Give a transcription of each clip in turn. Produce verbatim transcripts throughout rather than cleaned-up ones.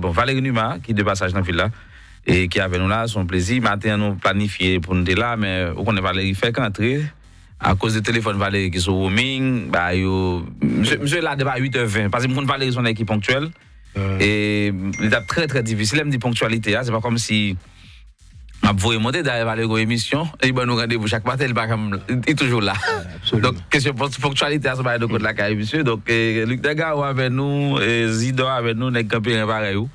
Bon, Valery Numa, ki de pasaj nan vil la, e ki avè nou la, se yon plezi. Maten an, nou planifye pou n te la, men ou konnen Valery fèk antre. Akoz de telefòn Valery ki sou roaming, ba yo, misye, misye la depi a uit è ven. Paske m konn Valery se yon nèg ki ponktyèl. E li t ap trè, trè difisil. Lè m di ponktyalite a, se pa kòmsi m ap voye monte, dayè Valery gon emisyon, li ban nou randevou chak maten, li pa janm, li toujou la. Donk, kesyon ponk-, ponktyalite a, se yon bagay nou konn lakay misye. Donk, e, Luckner Garot avè nou, e, Zidor avè nou, nèg Kanperen parèy ou.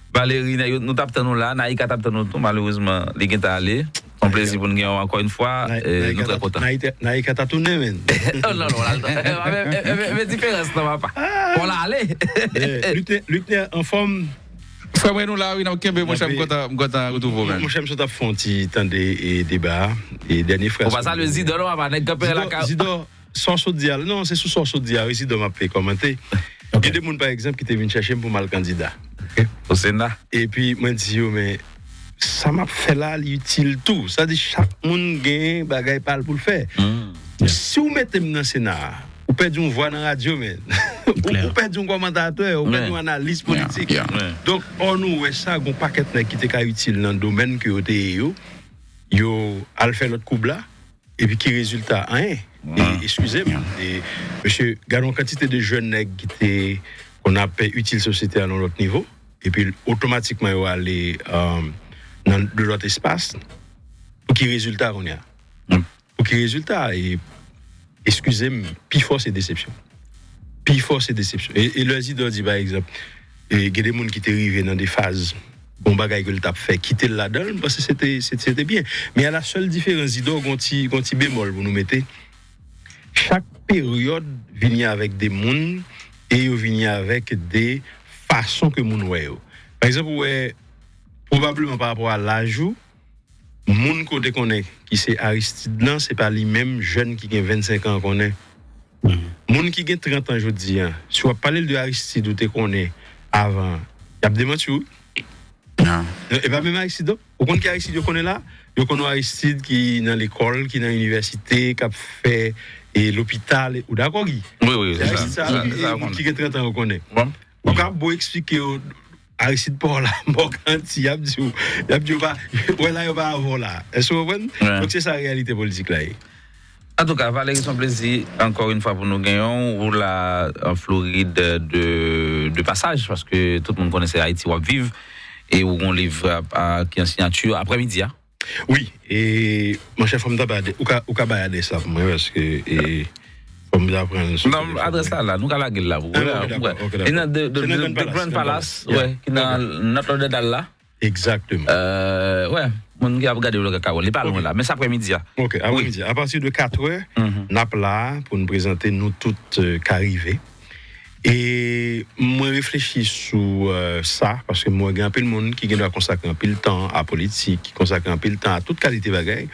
Valery, nèg yo, nou t ap tann ou la, Naïka t ap tann ou tou, malerezman, li gentan ale. Se yon plezi pou n gen w ankò yon fwa, e, nou trè kontan. Naïka ta tounen, men. Oh, non, non, la, men, men, men, men diferans nan, papa. Bon, la, ale. Luckner, Luckner, anfòm? Frè mwen, nou la, wi, n ap kenbe, monchè, m kontan, m kontan retwouve w, men. Monchè, m sot ap fè yon ti tande e deba a. E dènye fraz. Ou pa salye Zidor, non, papa, nèg Kanperen lakay. Zidor, sa w sot di a, non, se sou sa w sot di a, wi, Zidor, m ap fè kòmante. Gen de moun, pa egzanp, ki te vin chèche m pou m al kandida. O Sena. Epi, mwen di yo, men, sa m ap fè la, li itil tou. Sa di, chak moun gen bagay pa l pou l fè. Si w mete m nan Sena a, ou pèdi yon vwa nan radyo, men. Ou, ou pèdi yon kòmantatè, ou pèdi yon analis politik. Donk, ò, nou wè sa, gon pakèt nèg ki te ka itil nan domèn ke yo te ye yo, yo al fè lòt koub la, epi ki rezilta? Anyen. E, eskize m, e, mesye, gade yon kantite de jèn nèg ki te konn ap itil sosyete a nan lòt nivo, epi otomatikman yo ale, um, nan de lòt espas. Pou ki rezilta kounye a? Pou ki rezilta? E, eskize m, pi fò se desepsyon. Pi fò se desepsyon. E, e lè Zidor di, pa egzanp, e gen de moun ki te rive nan de faz, bon bagay ke l t ap fè, kite l ladan l, m panse se te, se, se te byen. Men a la sèl diferans, Zidor, gon ti, gon ti bemòl pou nou mete. Chak peryòd vini avèk de moun e yo vini avèk de fason ke moun wè yo. Pa egzanp, ou wè, pwobableman pa rapò a laj ou, moun ke w te konnen ki se Aristide lan, se pa li menm jèn ki gen vennsenk an konnen. Moun ki gen trant an jodi a, si w ap pale l de Aristide ou te konnen avan, y ap demanti w. Non, e pa menm Aristide, non. Ou konn ki Aristide yo konnen la? Yo konnen Aristide ki nan lekòl, ki nan inivèsite, k ap fè, e, lopital, e, ou dakò, Guy? Wi, wi, se sa. Se Aristide sa, e, e, moun ki gen trant an yo konnen. Ou ka bon eksplike yo Aristide pa w la, m ba w garanti, y ap di w, y ap di w pa, wè la, yo pa avè w la. Èske w konprann? Donk, se sa reyalite politik la ye. Antouka, Valery, se yon plezi, ankò yon fwa, pou nou genyen w. Ou la, an Florid, de, de pasaj, paske tout moun konnen se Ayiti w ap viv, e ou gon liv a, a, ki an siyati, aprèmidi a. Wi, e, monchè, fò m ta bay adrès, ou ka, ou ka bay adrès la pou mwen, paske, e, fò m ta pran l sou telefòn. Non, adrès la, la, nou ka lage l la pou ou. Ah, ok, dakò, ok, dakò. E nan de, de, de, de Grand Palace, wè, ki nan North Lauderdale la. Egzakteman. Euh, wè, moun ki ap gade w lakay yo, li pa lwen la, men se aprèmidi a. Ok, aprèmidi a. Apati de katrè, n ap la pou n prezante nou tout, euh, ka rive. E mwen reflechi sou, euh, sa, paske mwen gen anpil moun ki gen dwa konsakre anpil tan a politik, ki konsakre anpil tan a tout kalite bagay.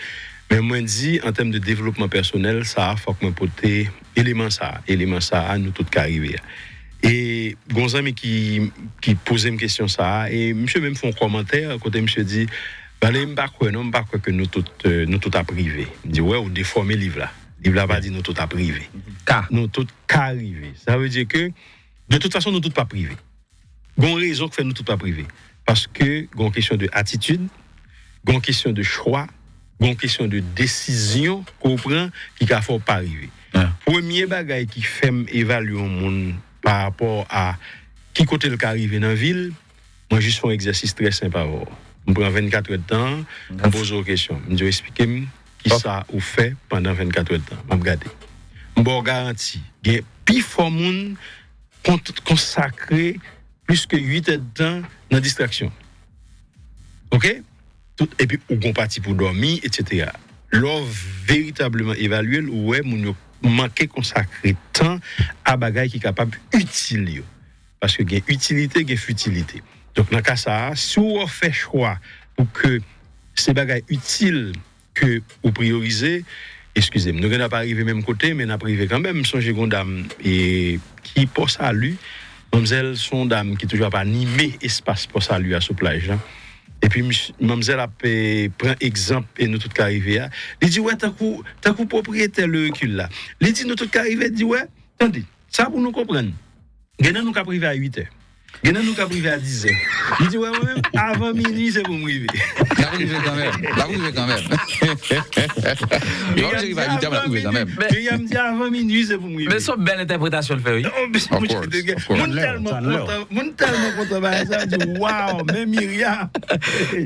Men mwen di, an tèm de devlopman pèsonèl, sa a, fòk mwen pote eleman sa a, eleman sa a, nou tout ka rive a. E gon zanmi ki, ki poze m kesyon sa a, e misye menm fè yon kòmantè, kote misye di, Valery, m pa kwè non, m pa kwè ke nou tout, euh, nou tout ap rive. M di, wè, ou defòme liv la. Liv la pa di nou tout ap rive. Ka. Nou tout ka rive. Sa vle di ke, de tout fason, nou tout p ap rive. Gon rezon k fè nou tout p ap rive. Paske gon kesyon de atitid, gon kesyon de chwa, gon kesyon de desizyon ke w pran ki ka fè w pa rive. Premye bagay ki fè m evalye yon moun pa rapò a ki kote l ka rive nan vi l, mwen jis fè yon egzèsis trè senp avè w. M pran vennkat è d tan, m poze w kesyon. M di w eksplike m kisa ou fè pandan vennkat è d tan. M ap gade. M ba w garanti, gen pifò moun kont-, konsakre plis ke uit è d tan nan distraksyon. Oke? Tout, epi ou gon pati pou dòmi, etsetera. Lè w veritableman evalye l, ou wè moun yo manke konsakre tan a bagay ki kapab itil yo. Paske gen itilite, gen fitilite. Donk, nan ka sa a, si w fè chwa pou ke se bagay itil ke ou priyorize, eskize m, nou gen dwa pa rive menm kote, men n ap rive kanmenm. M sonje gon dam, e, ki Pò Sali, manmzèl se yon dam ki toujou ap anime espas Pò Sali a sou plaj la. Epi mis-, manmzèl ap, e, pran egzanp, e nou tout ka rive a. Li di, wè, tankou, tankou pwopriyetè Le Recul la. Li di, nou tout ka rive, di, wè, tande, sa pou nou konprann. Gen nan nou k ap rive a uit è. Gen nan nou k ap rive a dizè. M di, wè, mwen menm, avan minui, se pou m rive. L ap rive kanmenm. L ap rive kanmenm. Yo, m rive a uit è, m ap rive kanmenm. Miriam di, avan minui, se pou m rive. Men se yon bèl entèpretasyon l fè, wi. Moun tèlman kontan, moun tèlman kontan bagay sa, di, waw, men Miriam.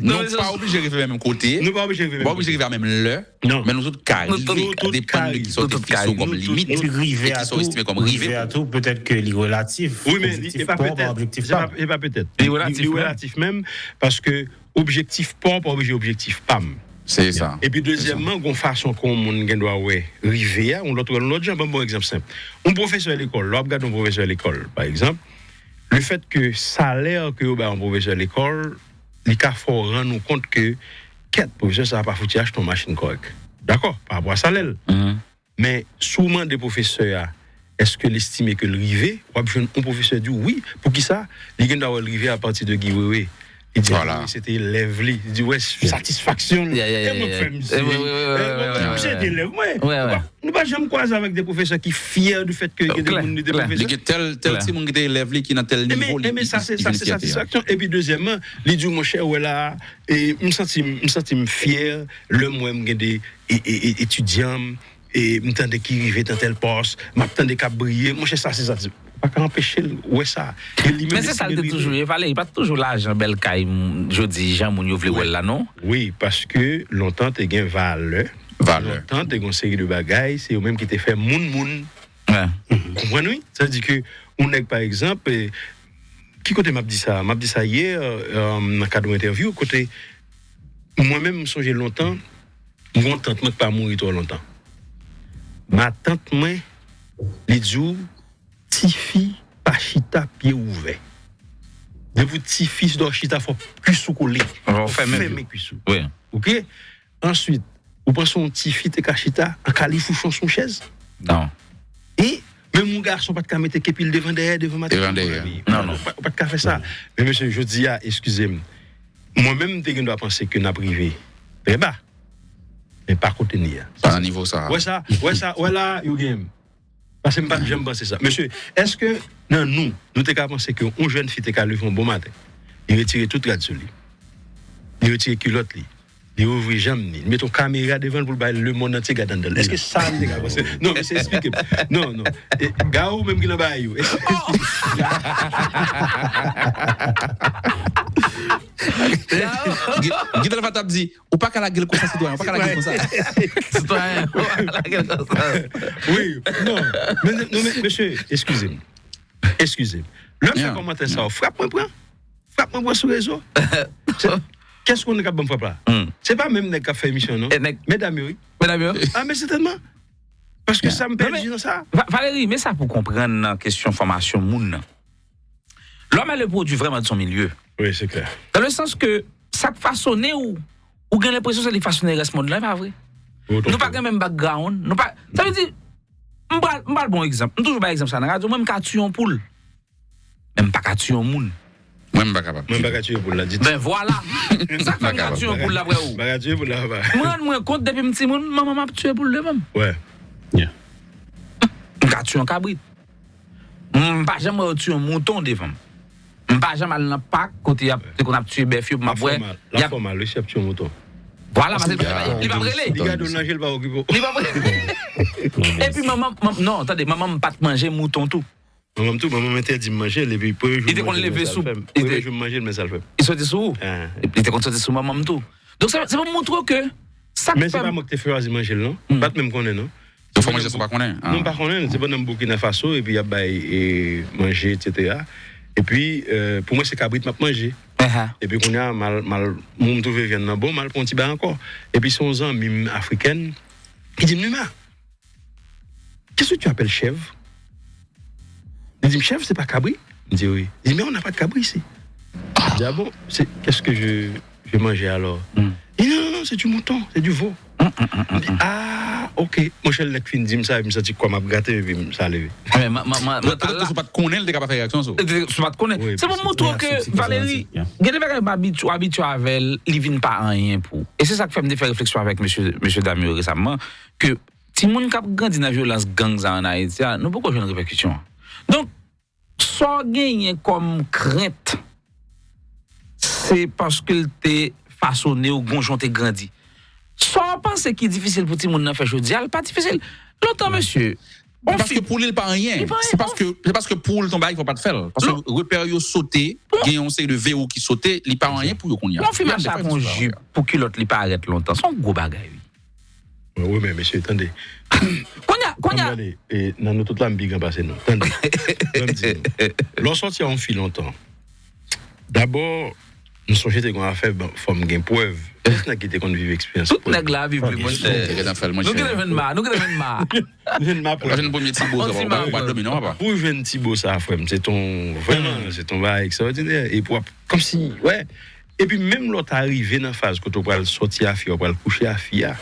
Nou pa oblije rive menm kote. Nou pa oblije rive menm kote. Nou pa oblije rive a menm lè. Non. Men nou tout ka rive, depann de kisa w te fikse w kòm limit, e kisa w estime kòm rive pou ou. Petèt ke li relatif. Wi, men li, e pa petèt, se pa, e pa petèt. Li relatif menm, paske objektif pa w pa oblije objektif pa m. Se sa. Epi dezyèmman, gon fason ke yon moun gen dwa wè rive a, yon lòt wè l yon lòt jan. Ban m bon egzanp senp. Yon pwofesè lekòl, lè w ap gade yon pwofesè lekòl, pa egzanp, lefètke salè ke yo bay yon pwofesè lekòl, li ka fè w rann ou kont ke, kèt, pwofesè sa a pa fouti achte yon machin kòrèk. Dakò, pa rapò a salè l. Men, si w mande pwofesè a, èske l estime ke l rive, w ap jwenn yon pwofesè di w wi. Poukisa? Li gen dwa wè l rive apati de Guy Wewe. Li di, Guy Wewe, se te elèv li. Li di, wè, satisfaksyon l. E mwen k fè misye. Misye te elèv mwen. Nou pa janm kwaze avèk de pwofesè ki fyè du fèt ke gen de moun li te pwofesè. Li gen tèl, tèl timoun ki te elèv li ki nan tèl nivo, li, li, li jwenn fyète a. Epi dezyèmman, li di w, monchè, wè la, e, m santi m, m santi m fyè lè m wè m gen de, e, e, e, etidyan m, e, m tande ki rive nan tèl pòs, m ap tande k ap briye, monchè, sa se sa. Pa ka anpeche l wè sa. E li menm, men se sa l te toujou ye, Valery, pa t toujou lajan, bèl kay, m, jodi, jan moun yo vle wè l la, non? Wi, paske lontan te gen valè. Lontan te gen yon seri de bagay, se yo menm ki te fè moun moun. Ou konprann, wi? Sa vle di ke yon nèg, pa egzanp, e, ki kote m ap di sa? M ap di sa yè, e, nan kad yon entèvyou, kote mwen menm, m sonje lontan, m gen yon tant mwen ki pa mouri twò lontan. Matant mwen, li di w, tifi pa chita pye ouvè. Depi w tifi, si w chita, fò kuis ou kole. Fò fèmen kuis ou. Wi. Oke? Answit, ou panse yon tifi te ka chita an kalifouchon sou yon chèz? Non. E menm yon gason pa t ka mete kepi l devan dèyè, devan matant li. Devan dèyè. Non, non. Ou pa, ou pa t ka fè sa. Men mesye, jodi a, eskize m. Mwen menm, m te gen dwa panse ke n ap rive trè ba. Men pa kote n ye a. Pa nan nivo sa a. Wè sa, wè sa, wè la, yo genyen m. Paske m pa t janm panse sa. Mesye, èske nan nou, nou te ka panse ke yon jèn fi te ka leve yon bon maten, li retire tout rad sou li, li retire kilòt li, li ouvri janm li, li mete yon kamera devan l pou l bay lemonn antye gade anndan l? Èske sa nou te ka panse? Non, mesye, eksplike m. Non, non. E, Gao, ou menm ki nan bagay yo. Gide l pa t ap di, ou pa ka lage l konsa, sitwayen, ou pa ka lage l konsa. Sitwayen, ou pa ka lage l konsa. Wi, non. Men, non, men, mesye, eskize m. Eskize m. Lè m fè kòmantè sa yo, frap mwen pran. Frap mwen pran sou rezo. Kiyès konnen k ap ban m frap la? Se pa menm nèg k ap fè emisyon, non. Medam yo, wi. Medam yo? A, men sètènman. Paske sa m pèdi nan sa. Valery, men sa pou konprann nan kesyon fòmasyon moun nan. L'homme est le produit vraiment de son milieu. Wi, se klè. Dans le sens que sa k fasonnen ou, ou gen lenpresyon se li k fasonnen rès mond lan, e pa vre? Nou pa gen menm background, nou pa, sa vle di, m pral, m pral bon egzanp. M toujou bay egzanp sa nan radyo, mwen m ka tiye yon poul. Men m pa ka tiye yon moun. Mwen m pa kapab. Mwen m pa ka tiye poul la ditou. Ben vwala. Sa k fè m ka tiye yon poul la, frè ou? M pa ka tiye poul la, papa. Mwen rann mwen kont depi m timoun, manman m ap tiye poul devan m. Wè. M ka tiye yon kabrit. M pa janm wè yo tiye yon mouton devan m. M pa janm al nan pak kote y ap, te konn ap tiye bèf yo pou m ap wè. L ap fè w mal, l ap fè w mal, wi, si y ap tiye yon mouton. Vwala, paske li p ap rele. Li gade w nan je, l pa okipe w. Li p ap rele. Epi manman, non, tande, manman m pa t manje mouton tou. Manman m tou, manman m entèdi m manje l, epi premye jou m manje l. Li te konn leve sou, premye jou m manje l, men sa l fè m. Li soti sou ou? Li te konn soti sou manman m tou. Donk, se, se pou montre w ke sa k fè. Men se pa mwen ki te chwazi manje l, non. M pa t menm konnen, non. Ou fè manje san pa konnen? Non, m pa konnen. Se pandan m Burkina Faso, epi y ap bay, e, manje, etsetera. Epi, e, pou mwen, se kabrit m ap manje. Epi kounye a, m al, m al, m twouve vyann nan bon, m al pran yon ti bay ankò. Epi se yon zanmi m afrikèn ki di m, Numa, qu'est-ce que tu appelles chèvre? Li di m, chèvre, c'est pas cabri? M di, oui. Li di, mais on n'a pas de cabri ici. M di, ah bon, c'est, qu'est-ce que je, je vais manger alors? Li di, non, non, non, c'est du mouton, c'est du veau. M di, ah, ok. Monchè, lè l fin di m sa, epi m santi kò m ap grate m, epi m sa leve. Petèt ke si w pa t konnen, l te ka pa fè reyaksyon sou ou. Si w pa t konnen. Se pou montre w ke, Valery, gen de bagay w abitye, w abitye avè l, li vin pa anyen pou ou. E se sa k fè m te fè refleksyon avèk mesye, mesye dam yo resaman, ke timoun k ap grandi nan vyolans gang sa an Ayiti a, nou poko jwenn repèkisyon an. Donk, Sa w genyen kòm krent, se paske l te fasone w, gon jan w te grandi. Sa w panse ki difisil pou timoun nan fè jodi a, l pa difisil. Lontan, mesye, Se paske pou li, li pa anyen. Se paske, se paske pou li, se yon bagay ki fò pa t fè l. Paske repè yo sote, gen yon seri de verrou ki sote, li pa anyen pou yo kounye a. Yon fi mache ak yon jip pou kilòt li parèt lontan. Se yon gwo bagay, wi. Wi, men mesye, tande. Kounye a, kounye a. Nan nou tout la, m pi gran pase nou. Tande. Ban m di nou. Lè w sòti a yon fi lontan, dabò, m sonje te gen yon afè, fò m gen prèv. Tout nèg ki te konn viv eksperyans. Tout nèg la viv li, monchè. Nou genlè jwenn ma, nou genlè jwenn ma. Jwenn ma prèv. Jwenn premye ti bo sa, pa dòmi non, papa. Pou jwenn ti bo sa, frè m, se ton, vrèman, se ton bagay ekstraòdinè. E pou ap, kòmsi, wè. Epi menm lè w ta rive nan faz kote w pral sòti a fi a, w pral kouche a fi a,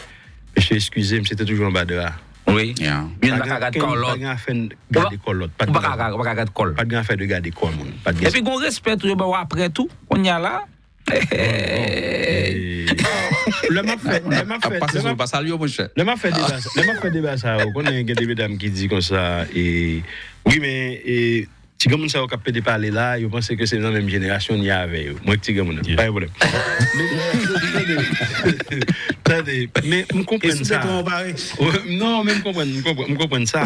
mesye, eskize m, se te toujou anba dra. Wi. Youn pa ka gad kò lòt. Pa gen afè gade kò lòt. Pa t gen afè. Pa t gen afè de gade kò moun. Pa t gen. Epi gon respè tou yo ba w apre tou. Kounye a la. Lè m ap fè, lè m ap fè, lè m ap fè deba sa, lè m ap fè deba sa, ou konnen gen de medam ki di konsa, e, wi, men, e, ti granmoun sa yo k ap pede pale la, yo panse ke se nan menm jenerasyon n ye avè yo. Mwen k ti granmoun nan, pa gen pwoblèm. Men, tande, tande, men m konprann sa. Non, men m konprann, m konprann, m konprann sa.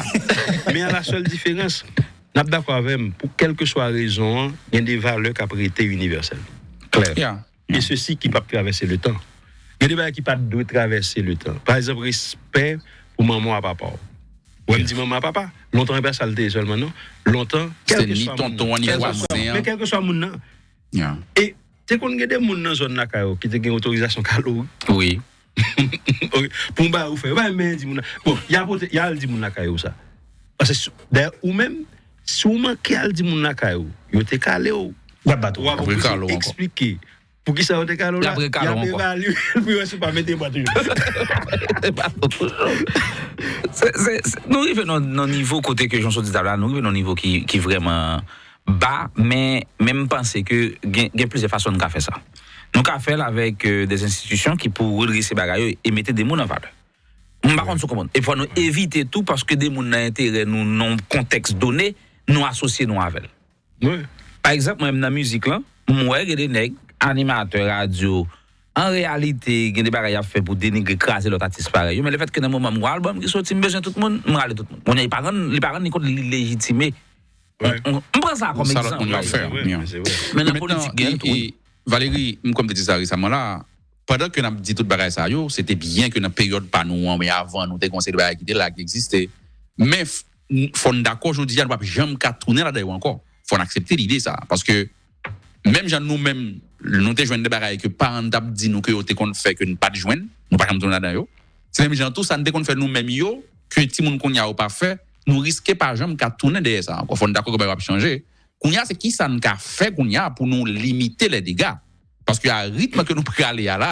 Men a la sèl diferans, n ap dakò avè m, pou kèlkeswa rezon an, gen de valè k ap rete inivèsèl. Klè. E sesi ki p ap travèse letan. Gen de bagay ki pa t dwe travèse letan. Pa egzanp, respè pou manman w ak papa w. Ou wè m di manman ak papa, lontan e pa sa l te ye sèlman non. Lontan, kèlkeswa moun nan. Men kèlkeswa moun nan. E te konn gen de moun nan zòn lakay ou ki te gen otorizasyon kalorik. Wi. Pou yon bagay ou fè, yo pa menm di moun nan. Bon, y a pote, y a al di moun lakay ou sa. Paske dayè ou menm, si w manke al di moun lakay ou, yo te kale w. Y ap bat ou. W ap oblije eksplike. Poukisa yo te kale w la? Y ap evalye pou yo wè si w pa mete bwa toujou. Nou rive nan nivo kote ke jan w sot di sa la, nou rive nan nivo ki vrèman ba, men men m panse ke gen gen plizyè fason n ka fè sa. Nou ka fè l avèk de enstitisyon ki pou redrese bagay yo e mete de moun an valè. M pa konn si w konprann. E fò nou evite tou paske de moun nan enterè nou nan yon kontèks done, nou asosye nou avè l. Pa egzanp, mwen menm nan mizik lan, m wè gen de nèg, animatè radyo, an reyalite, gen de bagay y ap fè pou denigre, kraze lòt atis parèy yo. Men lefètke nan moman m gwo albòm ki soti, m bezwen tout moun, m rale tout moun. Kounye a, li pa rann, li pa rann li kont li lejitime. M pran sa kòm egzanp. Men nan politik, gen l tou, wi. Valérie, m kwè m te di sa resaman la, pandan ke n ap di tout bagay sa yo, se te byen ke nan peryòd pa nou an, men avan nou te gen yon seri de bagay ki te la, ki egziste. Men fò n dakò jodi a, nou p ap janm ka tounen ladan yo ankò. Fò n aksepte lide sa. Paske menm jan nou menm, nou te jwenn de bagay ke paran n t ap di nou ke yo te konn fè ke n pa t jwenn, nou pa janm tounen ladan yo. Se menm jan tou, sa n te konn fè nou menm yo, ke timoun kounye a yo pa fè, nou riske pa janm ka tounen dèyè sa ankò. Fò n dakò ke bagay yo ap chanje. Kounye a, se kisa n ka fè kounye a pou nou limite lè dega? Paske a ritm ke nou prale a la,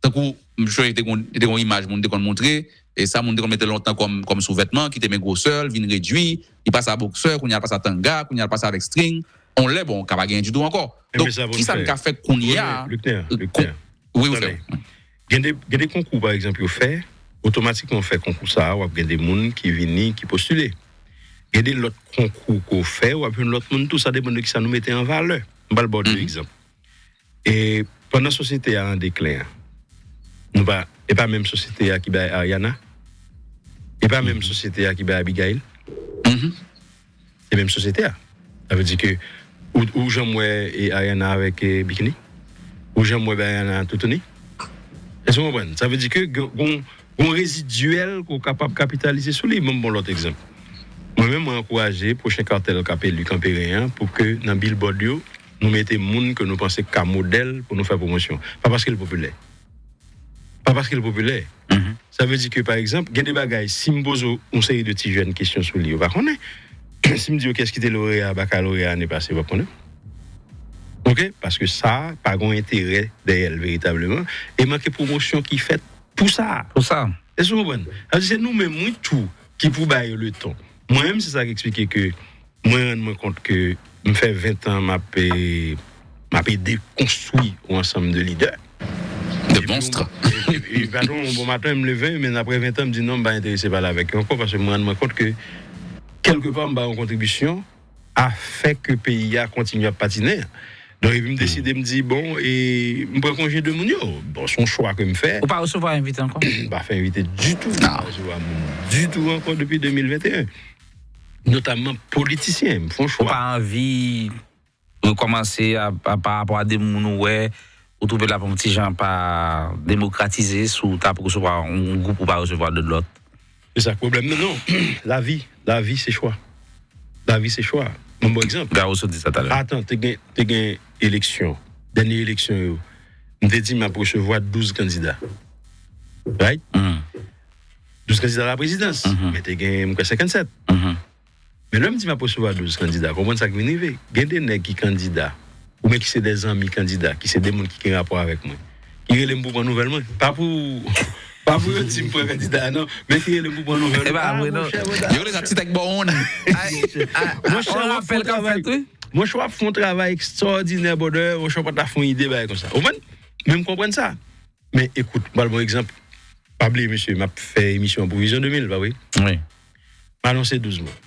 tankou m sonje te gon te gon imaj moun te konn montre, e sa moun te konn mete lontan kòm kòm souvètman, ki te men gwosè l, vin redui, li pase a boksè, kounye a l pase a tanga, kounye a l pase avèk string, on lè bon, ka pa genyen ditou ankò. Donk, kisa n ka fè kounye a? Wi, ou fè. Gen de, gen de konkou, pa egzanp, yo fè, otomatikman w fè konkou sa a, w ap gen de moun ki vini, ki postile. Gen de lòt konkou ke w fè, w ap jwenn lòt moun tou, sa depann de kisa nou mete an valè. M pral ba w de egzanp. E pandan sosyete a an deklen an, nou pa, e pa menm sosyete a ki bay Ariana? E pa menm sosyete a ki bay Abigail? Se menm sosyete a. Sa vle di ke ou, ou janm wè e, Ariana avèk e, bikini? Ou janm wè Ariana toutouni? Èske w konprann? Sa vle di ke gon, gon rezidyèl ke w kapab kapitalize sou li. Ban m ba w lòt egzanp. Mwen menm, mwen ankouraje pwochen katèl k ap eli Kanperen an pou ke nan billboard yo, nou mete moun ke nou panse k ka modèl pou nou fè pwomosyon. Pa paske l popilè. Pa paske l popilè. Sa vle di ke, pa egzanp, gen de bagay, si m poze w yon seri de ti jèn kesyon sou li, yo pa konnen. Si m di yo kiyès ki te loreya bakaloreya ane pase, yo p ap konnen. Oke? Paske sa pa gen yon enterè dèyè l veritableman. E manke pwomosyon ki fèt pou sa. Pou sa. Èske w konprann? Sa vle di se nou menm, wi, tou, ki pou ba yo leton. Mwen menm, se sa k eksplike ke mwen rann mwen kont ke m fè ven tan m ap, e, m ap ede konstwi yon ansanm de lidè. De monstr. Epi, epi, epi, patwon, yon bon maten, m leve, men apre ven tan, m di non, m pa enterese pale avèk yo ankò, paske m rann mwen kont ke, kèlkepa, m ba yon kontribisyon a fè ke peyi a kontinye ap patinen. Donk, epi m deside, m di, bon, e m pran konje de moun yo. Bon, se yon chwa ke m fè. Ou pa resevwa envite ankò? M pa fè envite ditou. M pa resevwa moun ditou ankò depi de mil venteyen. Notamman politisyen. M fè yon chwa. Ou pa anvi rekòmanse a, a, pa rapò a de moun ou wè, ou twouve l ap yon ti jan pa demokratize, si w t ap resevwa yon gwoup ou pa resevwa de lòt? Se sa k pwoblèm nan, non. Lavi, lavi se chwa. Lavi se chwa. Mwen ba w egzanp. Garo sot di sa talè. Atan, te gen, te gen eleksyon. Dènye eleksyon yo. M te di m ap resevwa douz kandida. Right? Douz kandida laprezidans. Men te gen, m kwè, senkannsèt. Men lè m di m ap resevwa douz kandida, konprann sa k vin rive. Gen de nèg ki kandida, oubyen ki se de zanmi kandida, ki se de moun ki gen rapò avèk mwen, ki rele m pou pran nouvèl mwen. Pa pou, pa pou yo di m pran kandida a, non, men ki rele m pou pran nouvèl mwen. E pa vre, non. Yo rele sa ti tèk bò wonn. Ay, ay, monchè, yon rapèl k ap fèt, wi. Monchè, w ap fè yon travay ekstraòdinè, brother. Monchè, w pa ta fè yon ide bagay konsa. Ou konprann? Men m konprann sa. Men ekout, m pral ba w egzanp. Pa bliye, mesye, m ap fè emisyon an pou Vizyon de mil, pa vre? Wi. M anonse douz moun.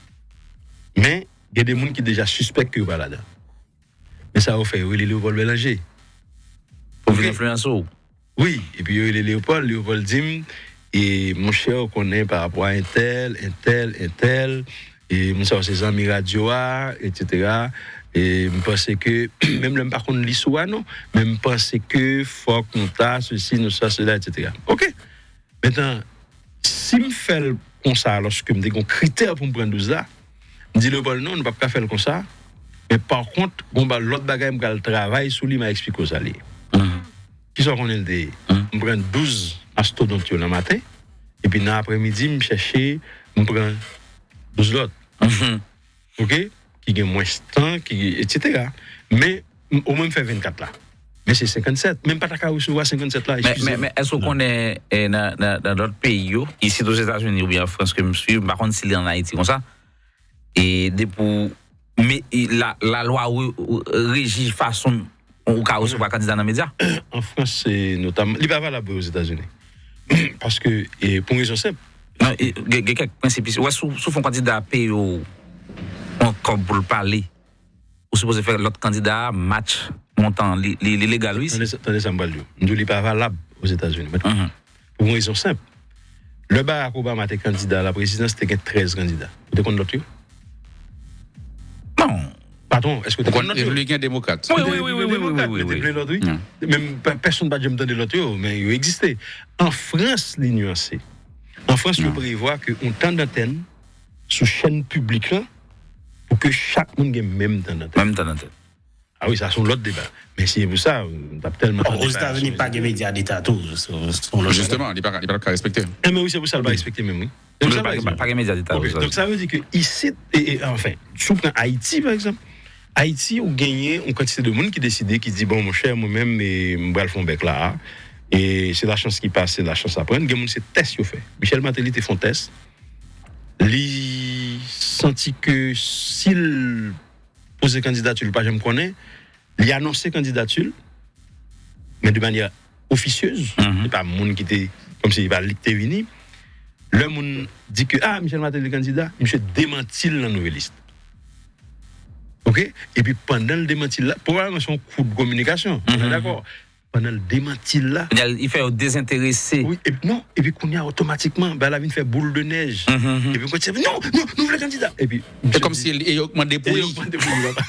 Men, gen de moun ki deja sispèk ke yo pa ladan. Men sa yo fè, yo rele Leopold Bélanger. Pou vin enfliyanse w. Wi, epi yo rele Leopold, Leopold di m, e, monchè, ou konnen pa rapò a entèl, entèl, entèl, e, moun sa yo se zanmi radyo a, etsetera. E m panse ke, menm lè m pa konn li sou a non, men m panse ke fòk nou ta, sesi, nou sa, sela, etsetera. Oke. Mentnan, si m fè l konsa, alòske m te gen yon kritè pou m pran douz la, m di Leopold, non, nou p ap ka fè l konsa. Men pa kont, gon ba-, lòt bagay m pral travay sou li, m a eksplike w sa l ye. Kisa w konnen l te ye? M pran douz mastodont yo nan maten, epi nan aprèmidi, m chèche, m pran douz lòt. Oke? Ki gen mwens tan, ki, etsetera. Men, m, omwen m fè vennkat la. Men se senkannsèt. Men m pa ta ka resevwa senkannsèt la, men, eskize men, m. Men èske w konnen, eh, nan, nan, nan lòt peyi yo, isit Ozetazini oubyen an Frans ke m swiv, m pa konn si li ann Ayiti konsa, e depi w, men, e la, lalwa re-, re-, reji fason ou ka resevwa kandida nan medya? An Frans, se notam-, li pa valab vre Ozetazini. Paske, e, pou yon rezon senp. Non, e, gen, gen kèk prensip isi. Ou wè, si w, si w fè yon kandida peye w yon kòb pou l pale, ou sipoze fè lòt kandida a match montan an. Li, li, li legal, wi. Tande sa, tande sa m pral di w. M di w li pa valab Ozetazini. Pou yon rezon senp. Lè Barack Obama te kandida a la prezidans, te gen trèz kandida. Ou te konn lòt yo? Non. Patwon, èske w te konn lòt yo? Li gen demokrat. Wi, wi, wi, wi, wi, wi, wi. Te ple lòt, wi. Men pè-, pèsonn pa t janm tande lòt yo, men yo egziste. An Frans, li nyanse. An Frans, yo prevwa ke yon tan dantèn sou chèn piblik lan pou ke chak moun gen menm tan dantèn. Menm tan dantèn. A wi, sa se yon lòt deba. Men si se pou sa, m t ap tèlman tande. Ozetazini pa gen medya deta tou. Se, se yon lòt bagay. Jisteman, li pa, li pa ka respekte. Enben wi, se pou sa l pa respekte menm, wi. Se pou sa l pa respekte. Pa gen medya deta tou. Donk sa vle di ke isit, e, e, anfen, si w pran Ayiti, pa egzanp, Ayiti, ou genyen yon kantite de moun ki deside, ki di, bon, monchè, mwen menm, e, m pral fè yon bèk la a. E se lachans ki pase, lachans aprann. Gen moun, se tès yo fè. Michel Martelly te fè yon tès. Li santi ke si l poze kandidati l, pa janm konnen. Li anonse kandidati l, men de manyè ofisyez. Se pa moun ki te, kòmsi se pa li ki te vini. Lè moun di ke, a, Michel Martelly kandida, misye demanti l nan Nouvelliste. Oke? Epi pandan l demanti l la, pwobablman se yon kout kominikasyon. Nou dakò? Pandan l demanti l la. Kounye a, li fè yo dezenterese. Wi, epi non, epi kounye a, otomatikman, bagay la vin fè boul de nèj. Epi kounye a, non, non, nou vle kandida. Epi, se kòmsi e yo k mande pou li. E yo k mande pou li, papa.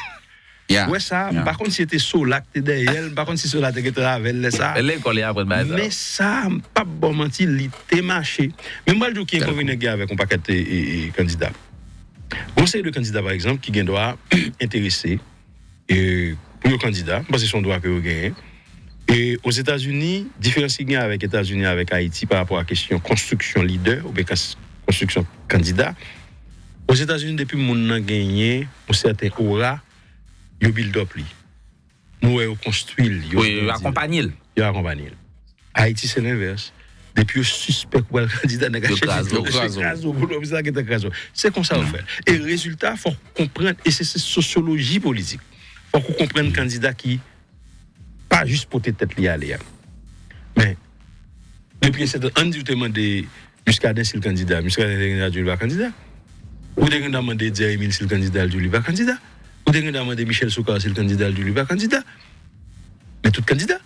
Ou wè sa, m pa konn si se te Sola ki te dèyè l, m pa konn si Sola te gentan avè l lè sa. Lekòl li aprann bagay sa. Men sa, m p ap ba w manti, li te mache. Men m pral di w ki enkonvenyan gen avèk yon pakèt, e, e, e, kandida. Gon seri de kandida, pa egzanp, ki gen dwa enterese, e, pou yo kandida, m panse se yon dwa ke yo genyen. E Ozetazini, diferans ki gen avèk Etazini avèk Ayiti pa rapò a kesyon konstriksyon lidè oubyen kans-, konstriksyon kandida. Ozetazini, depi moun nan genyen yon sèten ora, yo build up li. Nou wè yo konstwi l, yo grandi l. Wi, yo akonpanye l. Yo akonpanye l. Ayiti, se lenvès. Depi yo sispèk ou pral kandida, nèg a chèche kraze w. Yo kraze w. Yo kraze w, pou sa gentan kraze w. Se konsa yo fè l. E rezilta, fòk ou konprann, e se, se sosyoloji politik. Fòk ou konprann kandida ki pa jis pote tèt li ale a. Men, depi yon sèten, ann di w te mande Muscadin si l kandida, Muscadin te gentan di w li pa kandida. Ou te gentan mande Edzer Emile si l kandida, l di w li pa kandida. Ou te gen dwa mande Michel Soukar si l kandida, l di w li pa kandida. Men tout kandida.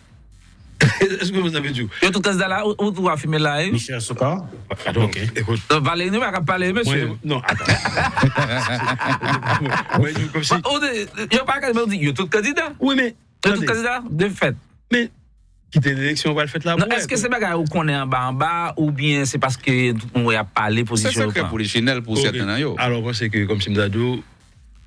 Èske w konprann sa m vle di w? Yo tout kandida la, ou, ou, ou afime la, wi. Michel Soukar. Atò, ekout. Non, Valery nou pa ka pale, mesye. Non, atan. Mwen, di w kòmsi. Yo pa ka, men ou di, yo tout kandida. Wi, men. Yo tout kandida, de fèt. Men, kite eleksyon pral fèt la. Non, èske se bagay ou konnen anba anba, oubyen se paske tout moun wè y ap pale pozisyon yo pran? Se sekrè polichinèl pou sèten nan yo. Alò, w panse ke, kòmsi m ta di w,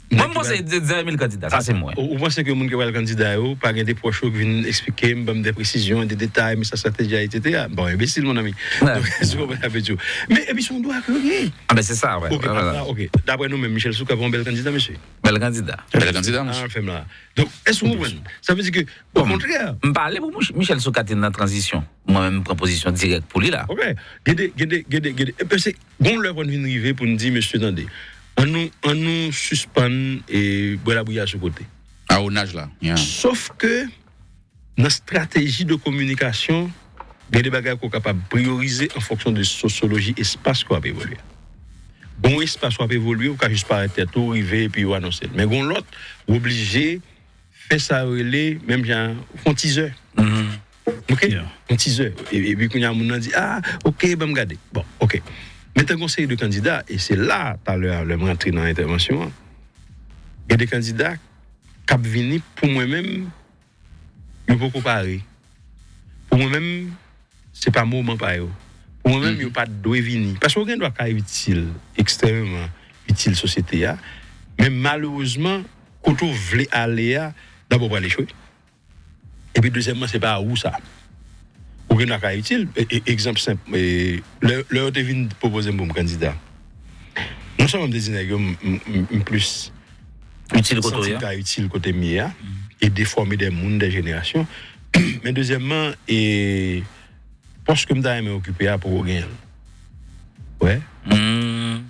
Mwen, m panse de dèyè mil kandida, sa se mwen. Ou panse ke moun ki pral kandida yo, pa gen de pwòch yo ki vin eksplike m, ban m de presizyon, de detay, mesaj estratejik, etsetera. Bon, enbesil, mon ami. Donk, se konprann sa m vle di w. Men, epi se yon dwa ke yo genyen. A ben, se sa, wè. Ok, ok. Daprè nou menm, Michel Soukar pa yon bèl kandida, mesye. Bèl kandida. Bèl kandida, mesye. Fè m la. Donk, èske w konprann? Sa vle di ke, okontrè. M pale pou Michel Soukar te nan tranzisyon. Mwen menm, m pran pozisyon dirèk pou li la. Ok. Gen de, gen de, gen de, gen de. Paske, gon lè pou n vin rive pou n di, mesye, tande. An nou, an nou sispann e bwè labouyi a sou kote. A ou naj la. Sof ke, nan estrateji de kominikasyon, gen de bagay ke w kapab priyorize an fonksyon de sosyoloji espas ke w ap evolye a. Gon espas w ap evolye, ou ka jis parèt tèt ou, rive, epi yo anonse l. Men gon lòt, ou oblije fè sa yo rele, menm jan, ou fè yon tizè. Ok? Yon tizè. Epi kounye a, moun nan di, a, ok, ban m gade. Bon, ok. Men tankou yon seri de kandida, e se la, talè a, lè m rantre nan entèvansyon an, gen de kandida k ap vini pou mwen menm, yo poko pare. Pou mwen menm, se pa moman pa yo. Pou mwen menm, yo pa t dwe vini. Paske w gen dwa ka itil, ekstrèmeman itil sosyete a, men malerezman, kote w vle ale a, dabò w pral echwe. Epi dezyèmman, se pa ou sa. Ou gen dwa ka itil, egzanp senp, lè yo te vin pwopoze m pou m kandida, non sèlman m te di nèg yo m plis itil kote w ye a, ka itil kote m ye a, e defòme de moun, de jenerasyon. Men dezyèmman, e pòs ke m ta renmen okipe a poko genyen l. Wè?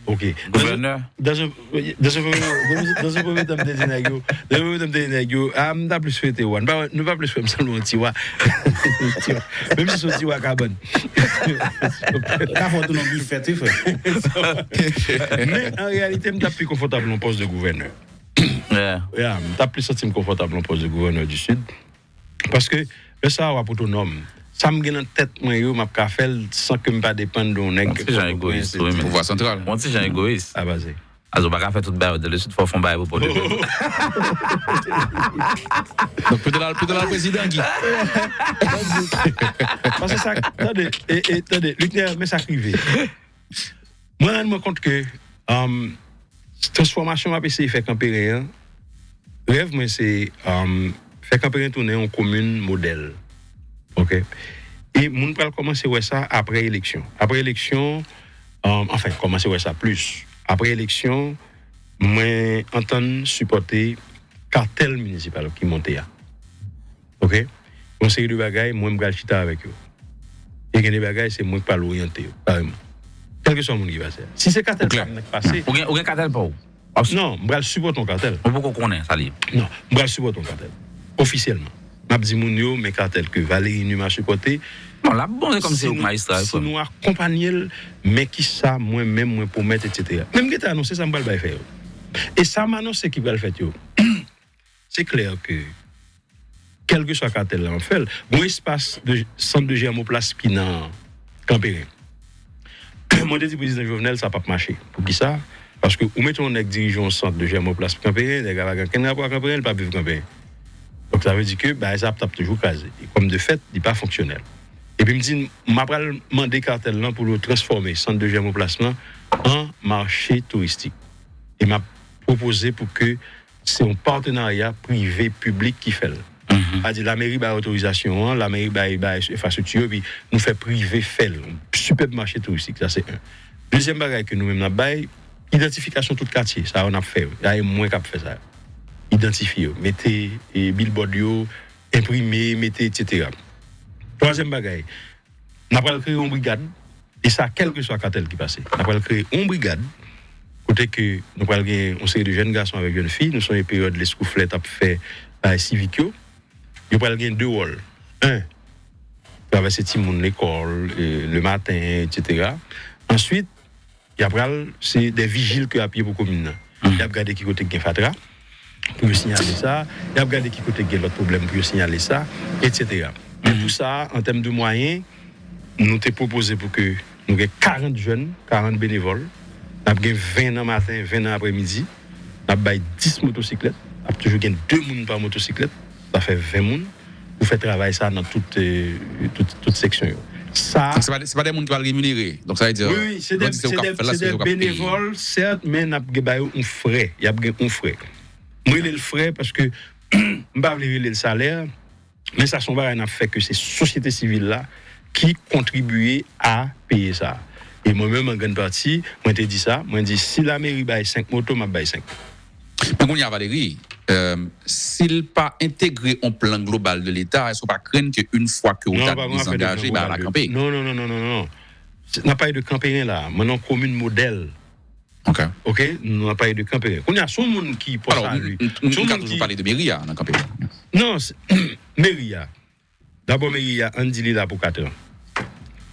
Ok. Gouvènè. Dans un, dans un premier, dans un premier temps, m te di nèg yo, dans un premier temps, m te di nèg yo, a, m ta plis swete w a. Nou pa, nou pa plis wè m sanble yon ti wa. Menm si se yon ti wa kabann. Ka fè w tounen yon bifèt, wi, frè. Men, an reyalite, m t ap pi konfòtab nan yon pòs de gouvènè. Yeah, m t ap plis santi m konfòtab nan yon pòs de gouvènè du Sud. Paske, lè sa a, w ap otonòm. Sa m gen nan tèt mwen yo, m ap ka fè l san ke m pa depann de yon nèg. Yon ti jan egoyis, wi, men. Pouvwa santral. Yon ti jan egoyis. A baze. Azo pa ka fè tout bagay de le Sud, fò w fè yon bagay pou pòte. Donk, pito l al, pito l al prezidan, Guy. Paske sa, tande, e, e, tande, Luckner, men sa k rive. Mwen rann mwen kont ke, um, transfòmasyon m ap eseye fè Kanperen an, rèv mwen se, um, fè Kanperen tounen yon komin modèl. Ok? E moun pral kòmanse wè sa apre eleksyon. Apre eleksyon, um, anfen, kòmanse wè sa plis. Apre eleksyon, mwen antann sipòte katèl minisipal ki monte a. Ok? Yon seri de bagay, mwen m pral chita avèk yo. E gen de bagay, se mwen k pral oryante yo, kareman. Kèlkeswa moun ki pase a. Si se katèl pa m nan k pase. Ou gen, ou gen katèl pa w? Non, m pral sipòte yon katèl. Ou poko konnen sa l ye? Non, m pral sipòte yon katèl. Ofisyèlman. M ap di moun yo, men katèl ke Valéry Numa sipòte. Non, l ap bon, se kòm se ou k majistra, si nou akonpanye l, men kisa mwen menm mwen pwomèt, etsetera. Men m gentan anonse sa m pral bay fè yo. E sa m anonse ki pral fèt yo. Se klè ke kèlkeswa katèl la, m ap fè l. Gon espas de sant de jèmoplas ki nan Kanperen. Mwen te di prezidan Jovenel sa p ap mache. Poukisa? Paske ou mete yon nèg dirije yon sant de jèmoplas Kanperen, nèg la pa gen okenn rapò ak Kanperen, li p ap viv Kanperen. Donk sa vle di ke bagay sa ap t ap toujou kraze. E kòm de fèt, li pa fonksyonèl. Epi m di, m ap pral mande katèl lan pou yo transfòme sant de jèmoplas lan an mache touristik. E m ap pwopoze pou ke se yon patenarya prive piblik ki fè l. Sa di lameri bay otorizasyon an, lameri bay bay enfrastrikti yo, epi nou fè prive fè l. Yon sipèb mache touristik, sa se en. Dezyèm bagay ke nou menm n ap bay, idantifikasyon tout katye, sa yo n ap fè yo. Dayè mwen k ap fè sa yo. Idantifye yo, mete e, billboard yo, enprime, mete, etsetera. Twazyèm bagay, n ap pral kreye yon brigad, e sa kèlkeswa katèl ki pase. N ap pral kreye yon brigad kote ke nou pral gen yon seri de jèn gason avèk jèn fi, nou sonje peryòd Lescouflair t ap fè bagay sivik yo. Yo pral gen de wòl. En, travèse timoun lekòl, e, lematen, etsetera. Answit, y ap pral, se de vijil ke y ap ye pou komin nan. Y ap gade ki kote k gen fatra. pou yo siyale sa, y ap gade ki kote gen lòt pwoblèm pou yo siyale sa, etsetera. Men pou sa, an tèm de mwayen, nou te pwopoze pou ke nou gen karant jèn, karant benevòl, n ap gen ven nan maten, ven nan aprèmidi, n ap bay dis motosiklèt, ap toujou gen de moun pa motosiklèt, sa fè ven moun, pou fè travay sa nan tout, eh, tout, tout seksyon yo. Sa, se pa, se pa de moun ki pral reminere. Donk, sa vle di, wi, wi, se de, se de, se de benevòl, sèt, men n ap gen ba yo yon frè. Y ap gen yon frè. Mwen rele l frè paske m pa vle rele l salè, men sa se yon bagay n ap fè ke se sosyete sivil la ki kontribiye a peye sa. E mwen menm, an grann pati, mwen te di sa, mwen di, si lameri bay senk moto, m ap bay senk. Men kounye a, Valéry, euh, si l pa entegre yon plan global de Leta, èske w pa krenn ke yon fwa ke w ta dezangaje, ba la kanpe? Non, non, non, non, non, non. N ap pale de Kanperen la. Mwen nan komin modèl. Ok. Ok, nou ap pale de Kanperen. Kounye a, si yon moun ki Pò Sali, si yon moun ki pale de meri a nan Kanperen. Non, meri a. Dabò, meri a, ann di li la pou kat an.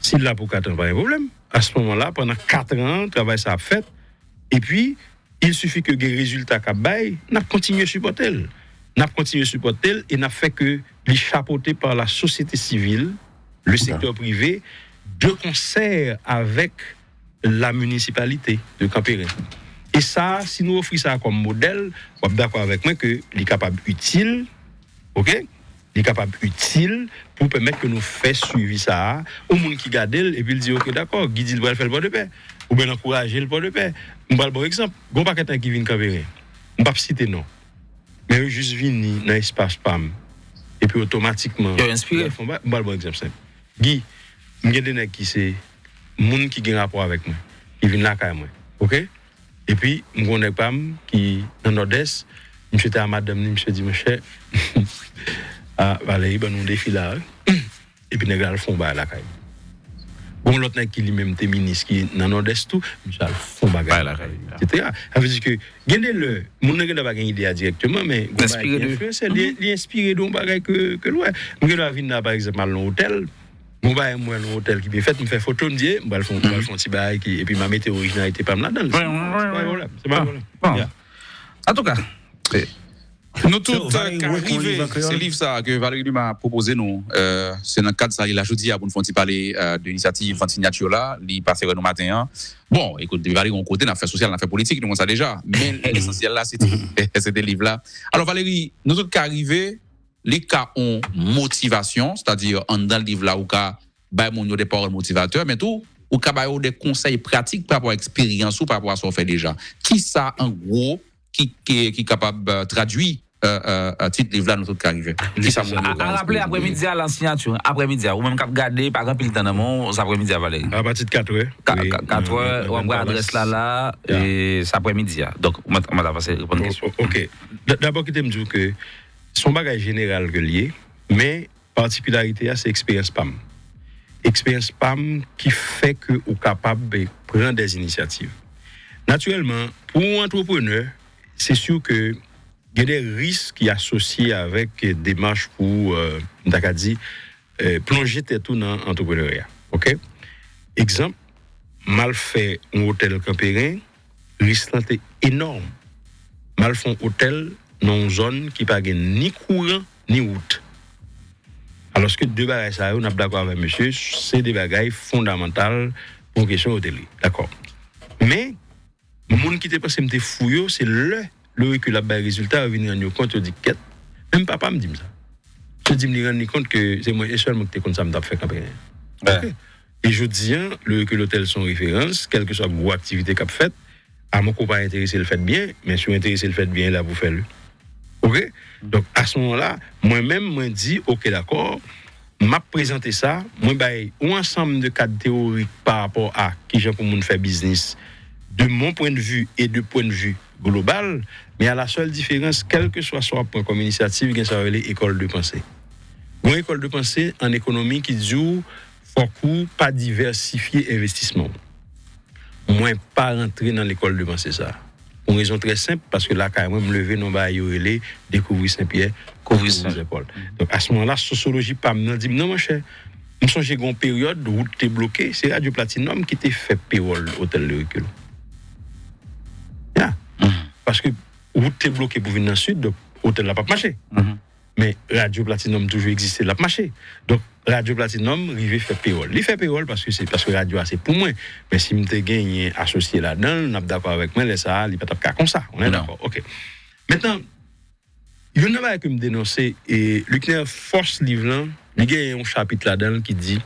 Si l la pou kat an, pa gen pwoblèm. A se moman la, pandan kat an, travay sa ap fèt. Epi, il suffit ke gen rezilta k ap bay, n ap kontinye sipòte l. N ap kontinye sipòte l e n ap fè ke li chapote pa la sosyete sivil, le sektè prive, de konsè avèk la minisipalite de Kanperen. E sa, si nou ofri sa kòm modèl, w ap dakò avèk mwen ke li kapab itil, ok? Li kapab itil pou pèmèt ke nou fè swivi sa a. Yon moun ki gade l, epi l di, ok, dakò, Guy di l pral fè l Pòdepè. Oubyen l ankouraje l Pòdepè. M pral ba w egzanp. Gon pakèt nèg ki vin Kanperen. M p ap site non. Men yo jis vini nan espas pa m. Epi otomatikman, yo enspire. M pral ba w egzanp senp. Guy, m gen de nèg ki se moun ki gen rapò avèk mwen, ki vin lakay mwen. Ok? Epi, m gon nèg pa m ki nan Nòdès, misye te a madanm li, misye di, monchè, a, Valéry, ban nou defi la, wi. Epi nèg la al fè yon bagay lakay li. Gon lòt nèg ki li menm te minis ki nan Nòdès tou, misye al fè yon bagay lakay li, etsetera. Sa vle di ke gen de lè, moun nan gen dwa pa gen ide a dirèkteman, men gon bagay ki enfliyanse, li, li enspire de yon bagay ke, ke l wè. M gen dwa vin la, pa egzanp, al nan otèl, gon bagay m wè nan otèl ki byen fèt, m fè foto, m di, e, m pral fè, m pral fè yon ti bagay ki, epi m a mete orijinalite pa m ladan l. Se pa yon pwoblèm, se pa yon pwoblèm. Bon. Antouka, nou tout ka rive. Se liv sa ke Valéry Numa pwopoze nou. Euh, se nan kad sa li la jodi a pou n fè yon ti pale, euh, de inisyativ Vant Sinyati la. Li pase wè nou maten an. Bon, ekout, depi Valéry yon kote, n ap fè sosyal, n ap fè politik, nou konn sa deja. Men lesansyèl la, se te, se te liv la. Alò, Valéry, nou tout ka rive, li ka yon motivasyon, sètadi anndan liv la, ou ka bay moun yo de pawòl motivatè, men tou, ou ka ba yo de konsèy pratik pa rapò a eksperyans ou, pa rapò a sa w fè deja. Kisa, an gwo, ki, ki, ki kapab, euh, tradui, euh, euh, euh, tit liv la, nou tout ka rive? Kisa moun yo ka... A raple, aprèmidi a, lan siyati, aprèmidi a, ou menm k ap gade, pa gen anpil tan nan men w, se aprèmidi a, Valéry. Apati de kat è. Kat è, w ap wè adrès la la, e se aprèmidi a. Donk, ou mèt, ou mèt avanse, reponn kesyon. Ok. Dabò, kite m di w ke se yon bagay jeneral ke l ye, men patikilarite a, se eksperyans pa m. Eksperyans pa m ki fè ke ou kapab pran dè inisyativ. Natirèlman, pou yon antreprenè, se si ke gen de risk ki asosye avèk demach pou, euh, m ta ka di, euh, plonje tèt ou nan antreprenarya. Ok? Egzanp, m al fè yon otèl Kanperen, risk lan te enòm. M al fè yon otèl nan yon zòn ki pa gen ni kouran, ni wout. Alòske de bagay sa yo, n ap dakò avè misye, se de bagay fondamantal pou yon kesyon otelri. Dakò. Men, moun ki te panse m te fou yo, se lè le recul ap bay rezilta, yo vin rann yo kont, yo di, kèt, menm papa m di m sa. Misye di m li rann li kont ke se mwen e sèl mwen ki te konn sa m t ap fè Kanperen. Ok. E jodi a, le recul otèl se yon referans, kèlkeswa gwo aktivite k ap fèt, amon ke w pa enterese l fèt byen, men si w enterese l fèt byen, e la pou fè l. Ok? Donk, a se moman la, mwen menm, mwen di, ok, dakò, m ap prezante sa, mwen bay yon ansanm de kad teworik pa rapò a kijan pou moun fè biznis, de mon point de vue et de point de vue global, men a la sèl diferans, kèlkeswa sa w ap pran kòm inisyativ, gen sa yo rele école de pensée. Gon école de pensée an ekonomi ki di w, fòk ou pa divèsifye envestisman w. Mwen pa rantre nan lekòl de panse sa. Pou yon rezon trè senp, paske lakay mwen, m leve nan yon bagay yo rele dekouvri Senpyè, kouvri Sentpòl. Donk, a se moman la, sosyoloji pa m nan di m, non, monchè, m sonje gen yon peryòd, wout te bloke, se Radyo Platinòm ki te fè pewòl Otèl Le Recul. Ya. Paske wout te bloke pou vin nan sid, donk otèl la p ap mache. Men Radyo Platinum toujou egziste, l ap mache. Donk, Radyo Platinum rive fè peyòl. Li fè peyòl paske se, paske radyo a se pou mwen. Men si m te genyen asosye ladan l, n ap dakò avèk mwen, lè sa a, li pa t ap ka konsa. On est d'accord? Ok. Mentnan, youn nan bagay ke m denonse, e Luckner, fòs liv lan, li genyen yon chapit ladan l ki di,